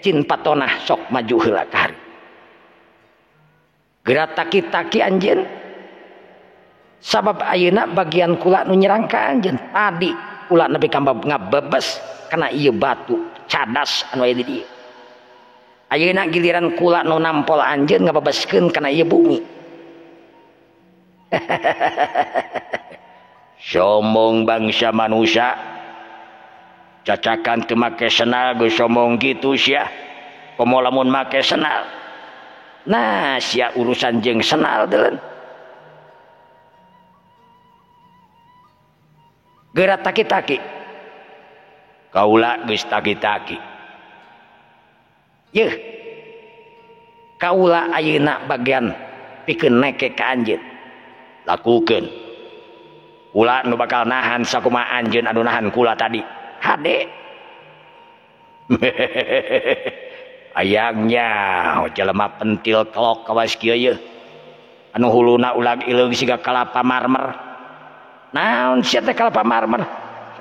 Speaker 4: Jin Patonah sok maju heula ka hareup. Geura taki-taki anjeun. Sabab ayeuna bagian kula nu nyerang ka anjeun. Tadi kula nepi ka ngabebes kana ieu batu cadas anu aya di dieu. Ayeuna giliran kula nu nampol anjeun ngabebeskeun kana ieu bumi.
Speaker 2: Sombong bangsa manusia. Cacakan teu make senal geus sombong kitu sia. Komo lamun make senal. Nah, sia urusan jeung senal deuleun. Geura taki-taki. Kaula geus taki-taki.
Speaker 4: Yeuh. Kaula ayeuna bagian pikeun neke ka anjeun.
Speaker 2: Lakukeun. Kula nu bakal nahan sakumaha anjeun anu nahan kula tadi.
Speaker 4: Hade.
Speaker 2: Ayangnya jelema pentil kelok kawas kieu yeuh. Anu huluna ulag ileung siga kalapa marmer.
Speaker 4: Naon sia teh kalapa marmer?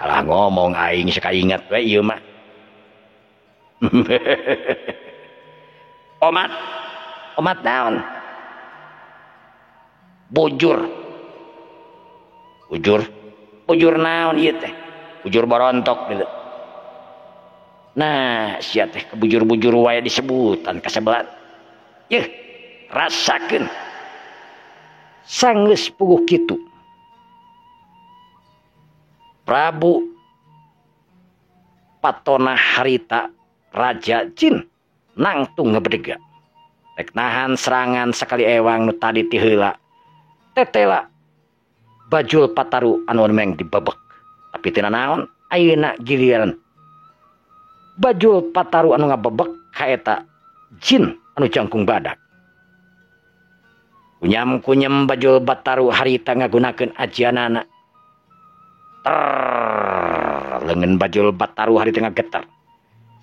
Speaker 2: Salah ngomong aing sakainget we ieu mah. Omat.
Speaker 4: Omat naon?
Speaker 2: Bujur. Bujur.
Speaker 4: Bujur naon ieu teh?
Speaker 2: Bujur barontok gitu.
Speaker 4: Nah, sia teh kebujur-bujur wae disebutan kasebelan. Yeuh, rasakeun. Sanggeus puguh kitu. Prabu Patonah harita Raja Jin nangtung ngebedega. Rek nahan serangan sakali ewang nu tadi ti heula. Tetela Bajul Pataru anu meng dibebek. Tapi teu nanaon ayeuna giliran Bajul Pataru anu ngabebek kaeta jin anu jangkung badak. Kunyam-kunyam Bajul Pataru harita ngagunakeun ajianana. Ter leungeun Bajul Pataru harita ngageter.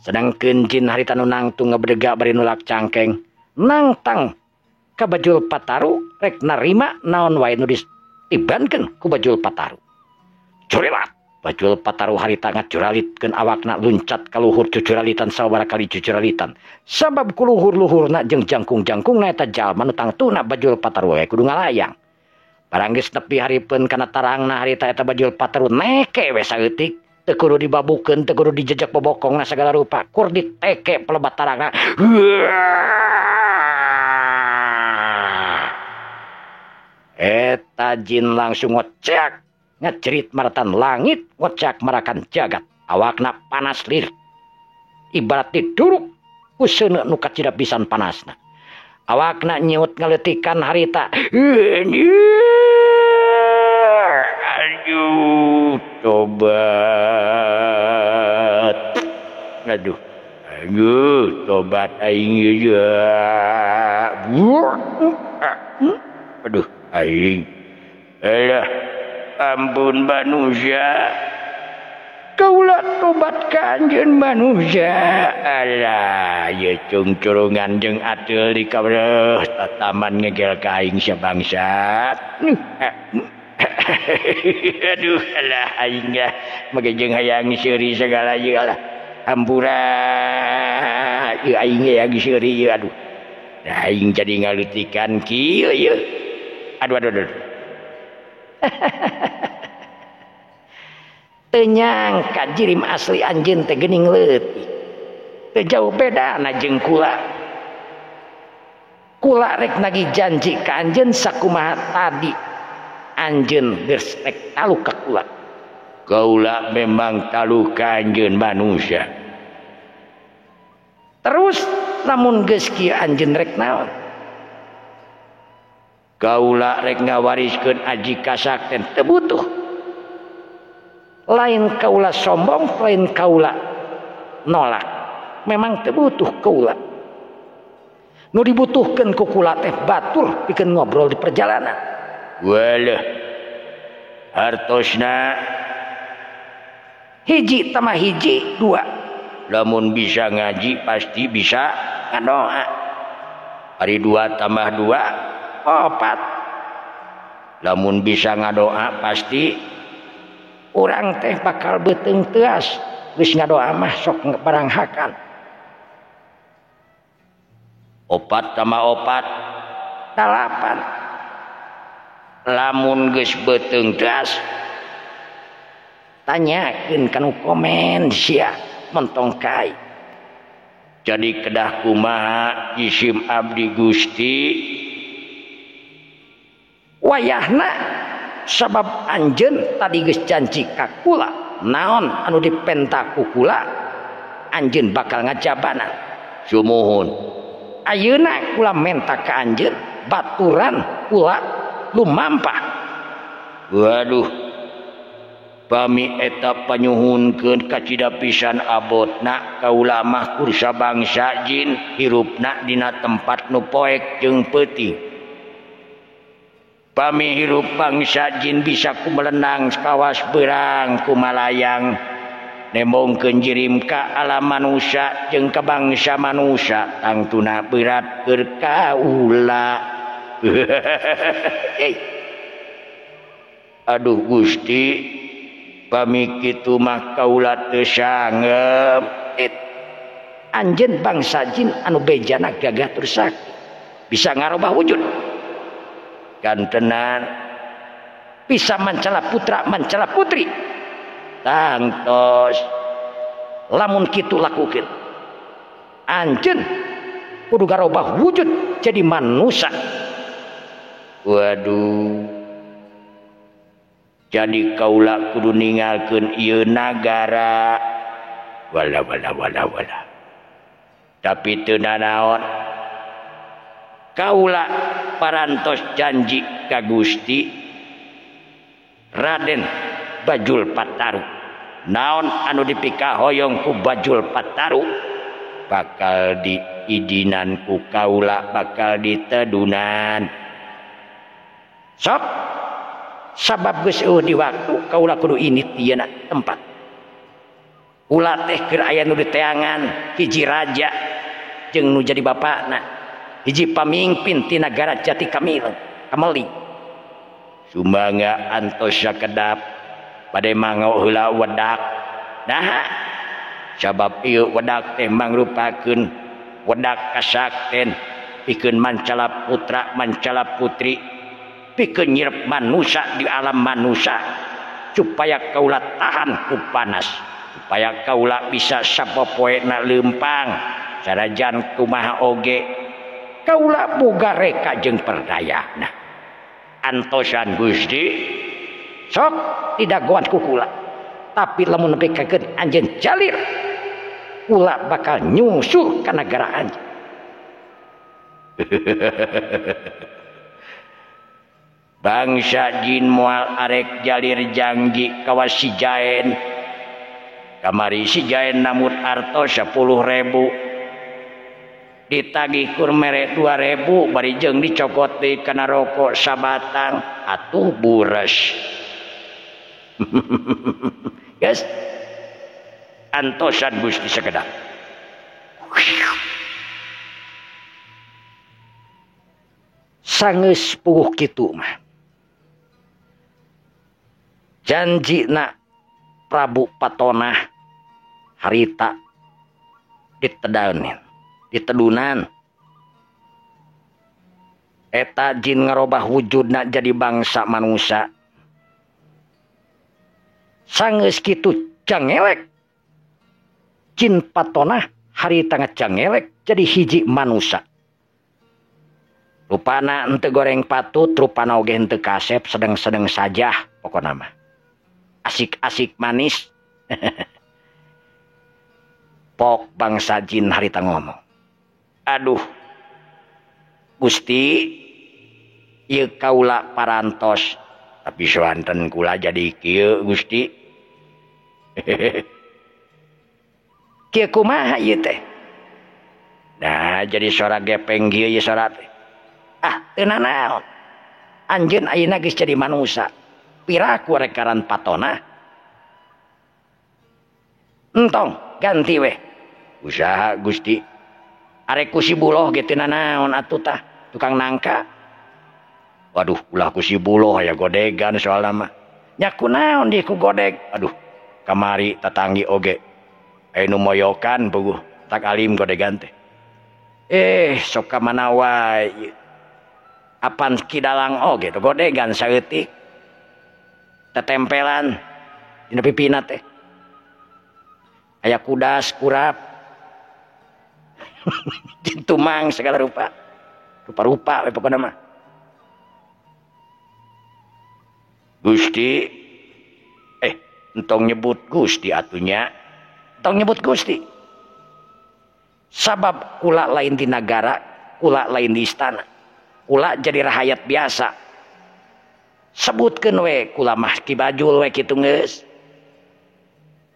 Speaker 4: Sedangkeun jin harita nu nangtung ngebedega bari nulak cangkeng nangtang ka Bajul Pataru rek narima naon wae nu ditibankeun ku Bajul Pataru. Curilat Bajul Pataru harita ngacuralitkeun awakna luncat ka luhur cucuralitan sababaraha kali cucuralitan. Sabab ku luhur-luhurna jeung jangkung-jangkungna eta jalma nu tangtuna Bajul Pataru we kudu ngalayang. Barang geus nepi hareupeun kana tarangna harita eta Bajul Pataru neke we saeutik. Teu kudu dibabukeun, teu kudu dijejek bobokongna sagala rupa, kur diteke pelebat tarangna. Eta jin langsung ngocek, ngecerit maratan langit, ngocek marakan jagat. Awakna panas lir. Ibarat diduruk ku seuneu nu kacida pisan panasna. Awakna nyiut ngaleutikan harita.
Speaker 2: Aduh, tobat. Aduh, aduh, tobat aing ieu. Aduh, aing. Alah, ampun manusia. Kaula tobat ka anjeun manusia. Alah, ieu cungcurungan jeung ateul di kabreuh tataman ngegel ka aing sia bangsat. Aduh, alah aing lah make jeung hayang seuri sagala ieu alah. Hampura ieu aing hayang seuri ieu aduh. Nah, aing jadi ngaleutikan kieu ieu. Aduh aduh aduh.
Speaker 4: Teu nyangka jirim asli anjeun teh geuning leutik. Teu jauh bedana jeung kula. Kula rek nagih janji ka anjeun sakumaha tadi. Anjeun geus rek talu ka kula.
Speaker 2: Kaula memang talu ka anjeun manusia.
Speaker 4: Terus lamun geus kieu anjeun rek naon?
Speaker 2: Kaula rek ngawariskeun aji kasakten
Speaker 4: teu butuh. Lain kaula sombong, lain kaula nolak. Memang teu butuh kaula. Nu dibutuhkeun ku kula teh batur pikeun ngobrol di perjalanan.
Speaker 2: Walah, hartosna
Speaker 4: hiji tambah hiji dua.
Speaker 2: Lamun bisa ngaji pasti bisa
Speaker 4: ngadoa.
Speaker 2: Hari dua tambah dua
Speaker 4: opat.
Speaker 2: Lamun bisa ngadoa pasti
Speaker 4: Urang teh bakal beuteung teuas geus ngadoa mah sok barang hakan.
Speaker 2: 4 tambah 4
Speaker 4: 8.
Speaker 2: Lamun geus beuteung teuas
Speaker 4: tanyakeun kanu komen sia montong kai.
Speaker 2: Jadi kedah kumaha jisim abdi Gusti?
Speaker 4: Wayahna sabab anjeun tadi geus janji ka kula, naon anu dipenta ku kula anjeun bakal ngajabanan.
Speaker 2: Sumuhun.
Speaker 4: Ayeuna kula menta ka anjeun baturan kula lumampah.
Speaker 2: Waduh, pami eta panyuhunkeun kacida pisan abotna kaula mah kursa bangsa jin hirupna dina tempat nu poek jeung peuting. Pami hirup bangsa jin bisa kumelenang kawas beurang kumalayang nembongkeun jirim ka alam manusia jeung ka bangsa manusia tangtuna berat keur kaula. Aduh Gusti, pami kitu mah kaula teu sanggep.
Speaker 4: Anjeun bangsa jin anu bejana gagah tur sakti bisa ngarobah wujud
Speaker 2: gantenan,
Speaker 4: bisa mancala putra mancala putri.
Speaker 2: Tangtos
Speaker 4: lamun kitu lakukeun anjeun kudu garobah wujud jadi manusia.
Speaker 2: Waduh, jadi kaula kudu ninggalkeun ieu nagara. Wala wala wala wala. Tapi teu nanaon, kaula parantos janji ka Gusti Raden Bajul Pataru. Naon anu dipikahoyong ku Bajul Pataru bakal diidinan ku kaula, bakal ditedunan.
Speaker 4: Sok sabab geus eueuh di waktu kaula kudu init ieu tempat. Kula teh keur aya nu diteangan hiji raja jeung nu jadi bapakna, hiji pamimpin ti nagara Jati Kamil Kameli.
Speaker 2: Sumangga antos sakedap bade mangau heula wedak. Naha sabab ieu wedak teh mangrupakeun wedak kasakten pikeun mancala putra mancala putri, pikeun nyirep manusia di alam manusia supaya kaula tahan ku panas, supaya kaula bisa sapopoena leumpang sanajan kumaha oge kaula boga reka jeung perdayana. Antosan Gusti.
Speaker 4: Sok tidak goan ku kula, tapi lamun nepi kakeun anjeun jalir kula bakal nyusul ka nagara anjeun.
Speaker 2: Bangsa jin moal arek jalir janji kawas si Jaen. Kamari si Jaen namut arto 10.000, ditagih kur mere 2.000, bari jeung dicokot deui kana rokok sabatang, atuh bures. Guys, antosan Gusti sakedap.
Speaker 4: Sangeus puguh kitu mah janjina Prabu Patonah harita ditedanin, ditedunan. Eta jin ngarobah wujudna jadi bangsa manusia. Sangeus kitu jangelek jin Patonah harita ngajangelek jadi hiji manusia. Rupana henteu goreng patut, rupana oge henteu kasep, sedeng-sedeng saja pokona mah. Asik-asik manis. Pok bangsa jin harita ngomong.
Speaker 2: Aduh Gusti, ieu kaula parantos, tapi soanten kula jadi kieu Gusti.
Speaker 4: Kieu kumaha ieu teh?
Speaker 2: Nah, jadi sora gepeng kieu ieu sora teh.
Speaker 4: Ah, teu nanaon. Anjeun ayeuna geus jadi manusia. Piraku rek karan Patonah. Entong, ganti weh.
Speaker 2: Usaha Gusti.
Speaker 4: Arek ku si Buloh ge teu nanaon atuh tah, tukang nangka.
Speaker 2: Waduh, ulah ku si Buloh aya godegan soalna mah. Nya kunaon di ku godeg. Aduh, kamari tatanggi oge. Aya nu moyokan puguh tak alim godegan teh. Sok ka mana wae. Apan kidalang oge godegan saeutik. Tetempelan dina pipina teh. Aya kudas, kurap. Tumang segala rupa. Rupa-rupa we pokona mah. Gusti entong nyebut Gusti atunya. Entong nyebut Gusti. Sabab kula lain di nagara, kula lain di istana. Kula jadi rahayat biasa. Sebutkeun we kula mah Ki Bajul we kitu geus.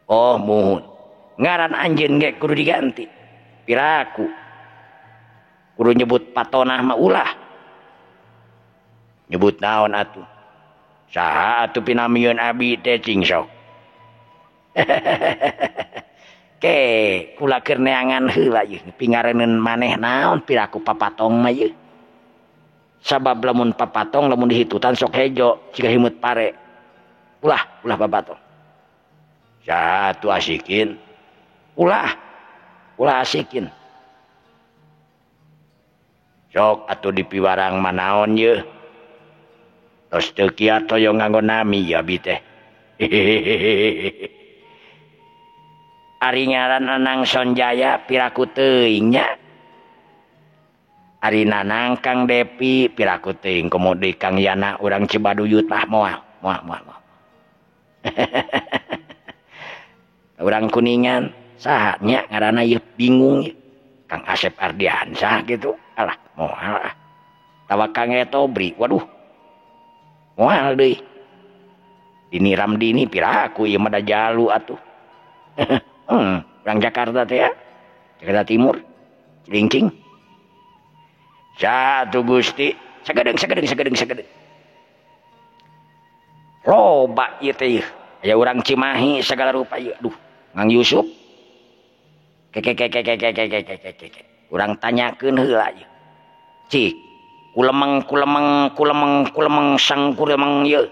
Speaker 2: Oh muhun. Ngaran anjeun ge kudu diganti. Piraku. Kudu nyebut patonah mah ulah. Nyebut naon atuh? Saha atuh pinamieun abi teh cing sok. Ke kula keur neangan heula ieu pingareunun maneh naon piraku papatong mah ieu. Sabab lamun papatong lamun dihitutan sok hejo siga himut pare. Ulah ulah papatong. Saha atuh asikin? Ulah ulah asikin. Sok atuh dipiwarang manaon yeuh. Tos teu kiat hoyong nganggo nami ya abi teh. Ari ngaran Nanang Sonjaya piraku teuing nya. Ari Nanang Kang Depi piraku teuing komo deui Kang Yana urang Cibaduyut lah moal moal moal. Urang Kuningan saha nya ngaranna ieu bingung ieu. Kang Asep Ardiansyah gitu. Alah moal ah. Tawa Kang Etobri waduh. Moal deui. Dini Ramdini piraku ieu mah da jalu atuh. Urang Jakarta teh ya. Jakarta Timur. Cilincing. Satu Gusti, sagedeung sagedeung sagedeung sagedeung. Loba ieu teh ieu. Aya urang Cimahi segala rupa ieu. Aduh, Mang Yusuf. Ke ke ke ke ke ke ke ke ke. Urang tanyakeun heula ieu. Cik, kulemeng kulemeng kulemeng kulemeng sang kuremeng ieu.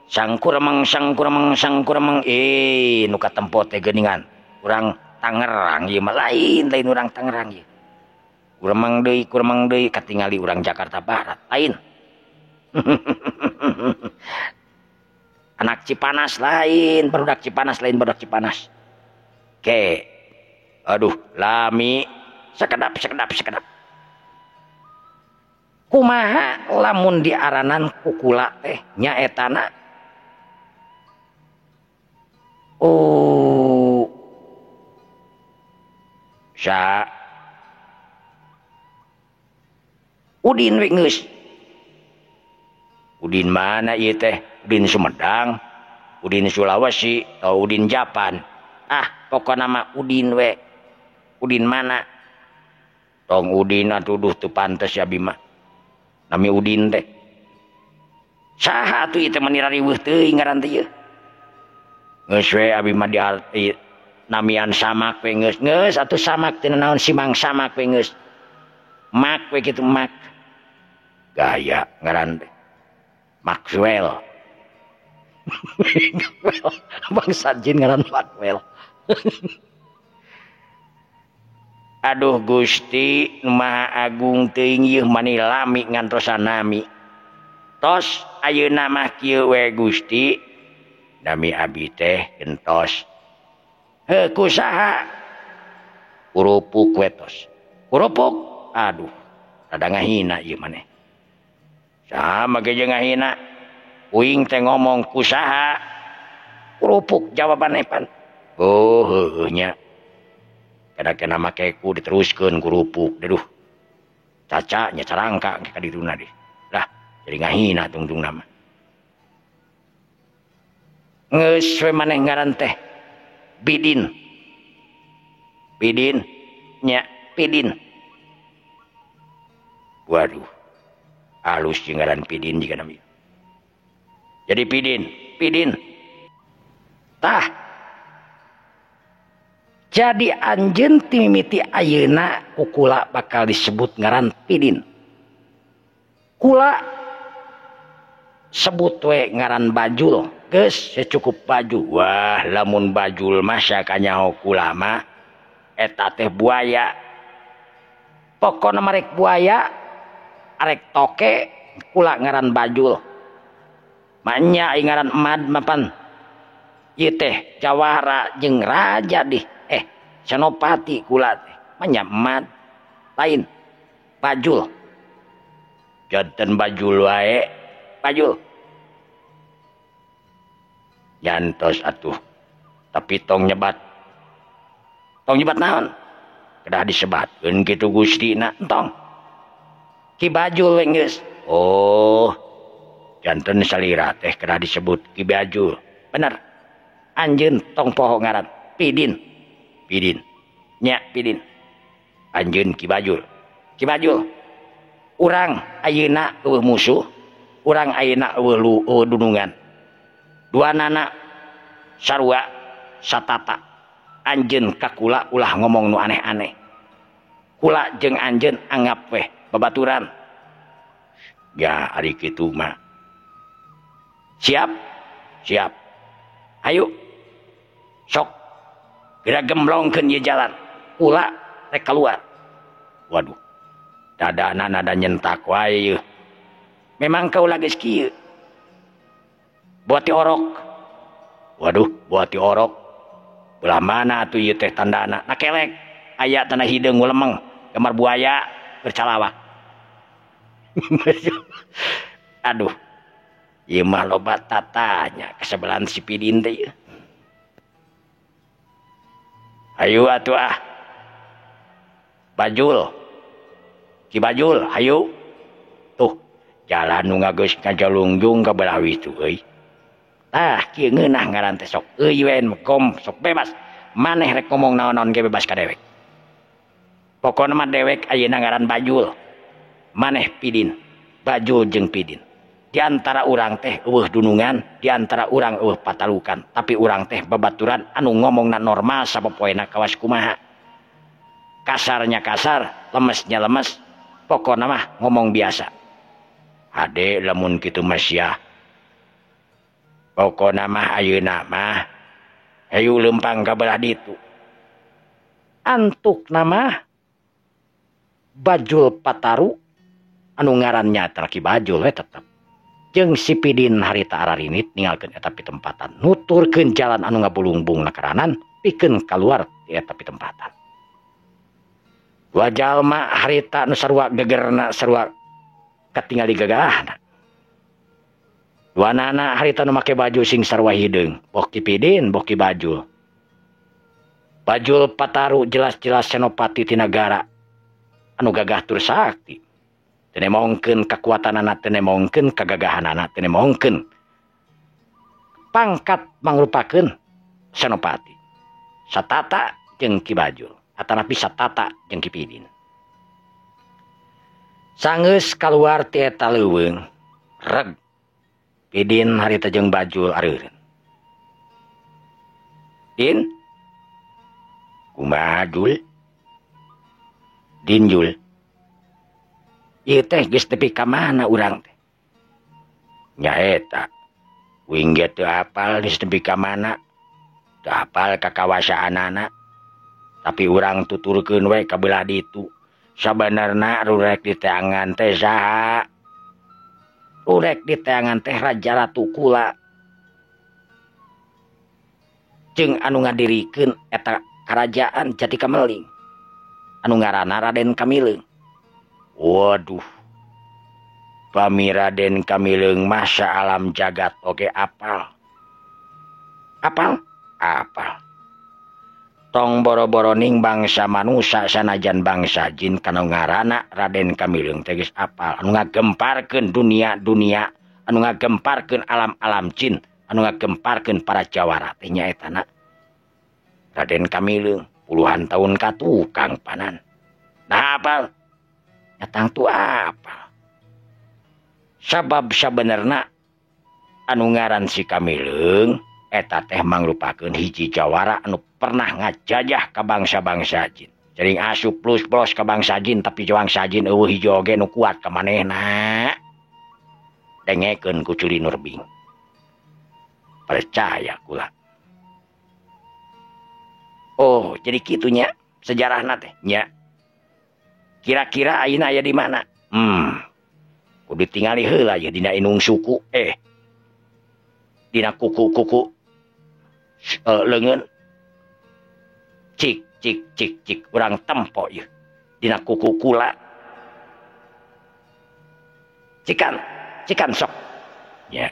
Speaker 2: Sang kuremeng sang kuremeng sang kuremeng nu katempo teh geuningan. Urang Tangerang ieu mah lain lain urang Tangerang ieu. Kuremeng deui katingali urang Jakarta Barat lain. Anak Cipanas lain, barudak Cipanas lain barudak Cipanas. Ke. Aduh, lami sekedap sekedap sekedap. Kumaha lamun diaranan kukula teh nyaetana oh sa Udin we geus. Udin mana ieu teh? Udin Sumedang, Udin Sulawesi, atau Udin Japan. Ah, pokona mah Udin we. Udin mana? Tong Udin atuh duh teu pantes ya abi mah. Nami Udin teh. Saha atuh ieu teh meni rariweuh teuing ngaran teh ieu. Geus we abi mah di namian samak we geus. Geus atuh samak teh naon simang samak we geus. Mak we kitu mak. Gaya ngaran teh. Maxwell. Bangsa jin ngaran Maxwell. Aduh Gusti Maha Agung teuing ieu mani lami ngantosan nami. Tos ayeuna mah kieu we Gusti. Nami abi teh gentos. Heuh ku saha? Kurupuk we tos. Kurupuk? Aduh, rada ngahina ieu maneh. Sama ge jeung ngahina. Uing teh ngomong ku saha? Kurupuk jawaban pan. Oh heueuh nya. Kena-kena make ku diteruskeun kurupuk. Aduh. Caca nya carangka ka dituna deh. Lah, jadi ngahina tungtung nama. Geus we maneh ngaran teh Bidin. Bidin nya Pidin. Waduh. Alus jeung ngaran Pidin jiga nami. Jadi Pidin, Pidin. Tah. Jadi anjeun timimiti ayeuna kukula bakal disebut ngaran Pidin. Kula
Speaker 4: Sebut we ngaran Bajul. Geus cukup Bajul. Wah, lamun Bajul mah sakanyaho kula mah eta teh buaya. Pokona marek buaya arek toke kula ngaran Bajul. Manya ngaran emad mapan. Ieu teh jawara jeung raja dih. Senopati kula teh. Manya emad lain Bajul. Janten Bajul wae. Bajul. Jantos atuh. Tapi tong nyebat. Tong nyebat naon? Kedah disebatkeun kitu Gustina entong. Ki Bajul we geus. Oh. Janten salira teh kedah disebut Ki Bajul. Bener. Anjeun tong poho ngaran Pidin. Pidin. Nya Pidin. Anjeun Ki Bajul. Ki Bajul. Urang ayeuna eueuh musuh, urang ayeuna eueuh dunungan. Dua nana sarua satata. Anjeun ka kula ulah ngomong nu aneh-aneh. Kula jeung anjeun anggap weh babaturan. Ya ari kitu mah. Siap? Siap. Hayu. Sok. Geura gemblongkeun ieu jalan. Kula rek kaluar. Waduh. Dadana nada nyentak wae yeuh. Memang kaula geus kieu. Buat orok. Waduh, buat orok. Belah mana atuh ieu teh tandana? Na kelek. Aya tanah hideung lemeng, gambar buaya bercalawak. Aduh. Ieu mah loba tatanya kasebelahan si Pidin teh ieu. Hayu atuh ah. Bajul. Ki Bajul, hayu. Tuh, jalan nu ngageus ngajalungjung ka belah witu euy. Tah, kieu ngeunah ngaran teh sok euy we kom sok bebas. Maneh rek ngomong naon-naon ge bebas ka dewek. Pokona mah dewek ayeuna ngaran Bajul. Maneh Pidin. Bajul jeung Pidin. Di antara urang teh eueuh dunungan, di antara urang eueuh patalukan, tapi urang teh babaturan anu ngomongna normal sapopoena kawas kumaha. Kasarnya kasar, lemesnya lemes, pokona mah ngomong biasa. Hade lamun kitu mah sia. Pokona mah ayeuna mah hayu leumpang ka belah ditu. Antukna mah Bajul Pataru anu ngarannya Ki Bajul we tetep. Jeung si Pidin harita ararinit ninggalkeun eta pitempatan, nuturkeun jalan anu ngabulungbung nakaranan pikeun kaluar ti eta pitempatan. Dua jalma harita nu sarua gegerna sarua katingali gagahna. Dua nana harita nu make baju sing sarua hideung, boh Ki Pidin boh Ki Bajul. Bajul Pataru jelas-jelas senopati ti nagara anu gagah tur sakti. Teu nemongkeun kakuatanana, teu nemongkeun kagagahanana, teu nemongkeun pangkat mangrupakeun senopati. Satata jeung Ki Bajul, atanapi satata jeung Ki Pidin. Sanggeus kaluar ti eta leuweung, reg Pidin harita jeung Bajul areureun. Din? Kumaha Jul? Din Jul. Ieu teh geus tepi ka mana urang teh? Nya eta. Uing ge teu apal geus tepi ka mana. Teu apal ka kawasaanana. Tapi urang tuturkeun we ka belah ditu. Sabenerna rurek di teangan teh saha? Rurek di teangan teh Raja Ratu kula. Jeung anu ngadirikeun eta karajaan Jati Kameling. Anu ngaranna Raden Kamileung. Waduh. Pami Raden Kamileung masa alam jagat oge apal. Apal? Apal. Tong boro-boro ning bangsa manusa sanajan bangsa jin kana ngaranna Raden Kamileung teh geus apal. Anu ngagemparkeun dunia-dunia, anu ngagemparkeun alam-alam jin, anu ngagemparkeun para jawara teh nyaetana Raden Kamileung puluhan tahun ka tukang panan. Nah apal? Nyatang tu apal. Sabab sabenerna anu ngaran si Kamileung eta teh mangrupakeun hiji jawara anu pernah ngajajah ka bangsa-bangsa jin. Sering asup plus-plus ka bangsa jin tapi bangsa jin eueuh hiji oge nu kuat ka manehna.
Speaker 2: Dengekeun ku Culi Nurbing. Percaya kula. Oh, jadi kitunya sejarahna teh nya. Kira-kira ayeuna aya di mana? Kudu tingali heula ye dina inung suku dina kuku-kuku leungeun. Cik cik cik cik urang tempo ye dina kuku kula. Cikan cikan sok nya.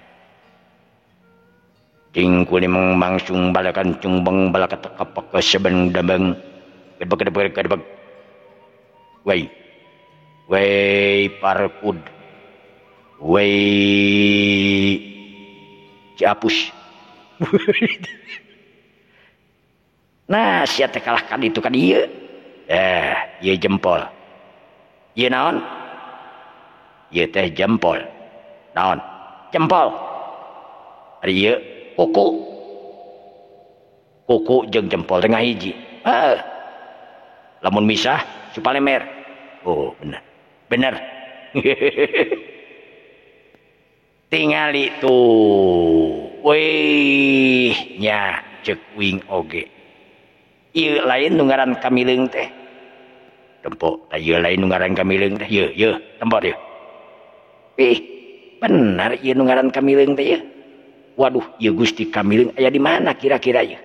Speaker 2: Ding kulimeng mangsung balakan cumbeng balakat kapak seben dabeng gedebeg gedebeg gedebeg. Wei wei parkud wei Ciapus. Nah sia teh kalah ka ditu ka dieu. Ieu jempol. Ieu naon? Ieu teh jempol. Naon? Jempol. Ari ieu kuku. Kuku jeung jempol tengah hiji. Lamun misah supalemer. Oh, bener. Bener. Tingali tuh. Wih, nya ceuk wing oge. Ieu lain nu ngaran kamileung teh. Tempo, tah ieu lain nu ngaran kamileung teh. Ieu, ieu, tempo ieu. Ih, bener ieu nu ngaran kamileung teh ieu. Waduh, ieu Gusti Kamileung aya di mana kira-kira ieu?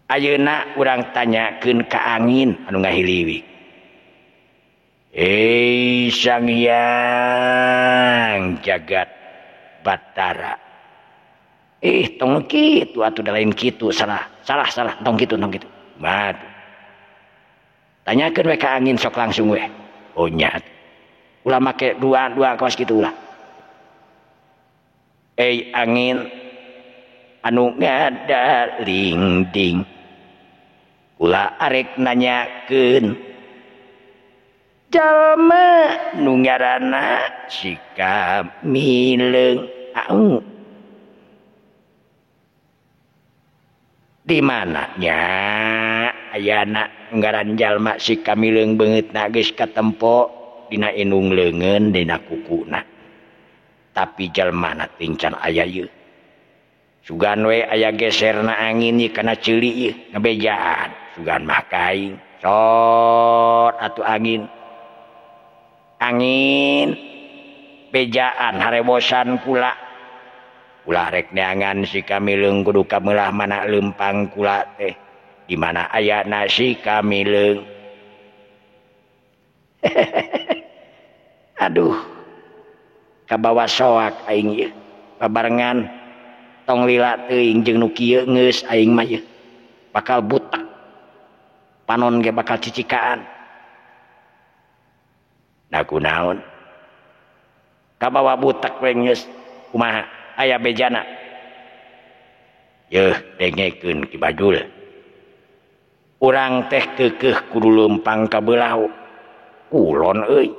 Speaker 2: Ayeuna urang tanyakeun ka angin anu ngahiliwik. Sang Hyang Jagat Batara. Tong kitu atuh da lain kitu, salah, salah, salah, tong kitu, tong kitu. Matuh. Tanyakeun we ka angin sok langsung we. Oh nya. Ulah make dua-dua kawas kitu ulah. Angin anu ngadalingding. Kula arek nanyakeun jalma nu ngaranna si Kamileung. Au. Di mana nya ayana ngaran jalma si Kamileung beungeutna geus katempo dina indung leungeun dina kukuna. Tapi jalmana tingcan aya ieu. Sugan we aya geserna angin ieu kana ceuli ieu ngabejaan. Sugan mah kaing sot atuh angin. Angin bejaan harebosan kula. Kula rek neangan si Kamileung kudu kameulah mana leumpang kula teh. Di mana ayana si Kamileung. Aduh. Kabawa soak aing ieu. Babarengan tong lila teuing jeung nu kieu geus aing mah ieu. Bakal butak. Panon ge bakal cicikaan. Nah kunaon? Kabawa butak we geus kumaha aya bejana. Yeuh dengekeun Ki Bajul. Urang teh keukeuh kudu leumpang ka beulah kulon euy.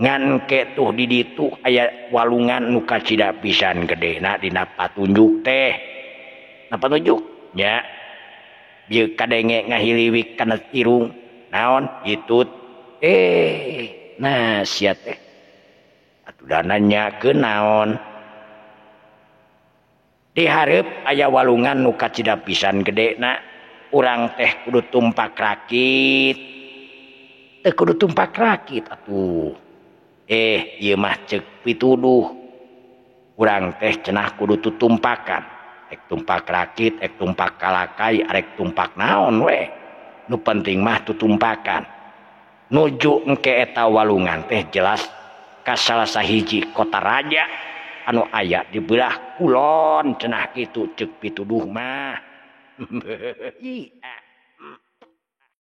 Speaker 2: Ngan ke tuh di ditu aya walungan nu kacida pisan gedena dina patunjuk teh. Na patunjuk nya. Bieu kadenge ngahiliwik kana irung. Naon hitut. Nah sia teh. Atuh da nanyakeun naon? Di hareup aya walungan nu kacida pisan gedena. Urang teh kudu tumpak rakit. Teu kudu tumpak rakit atuh. Ieu mah ceuk pituduh. Urang teh cenah kudu tutumpakan. Ek tumpak rakit, ek tumpak kalakai, arek tumpak naon we. Nu penting mah tutumpakan. Nuju engke eta walungan teh jelas ka salah sahiji kota raja anu aya di belah kulon cenah kitu ceuk pituduh mah. Iya.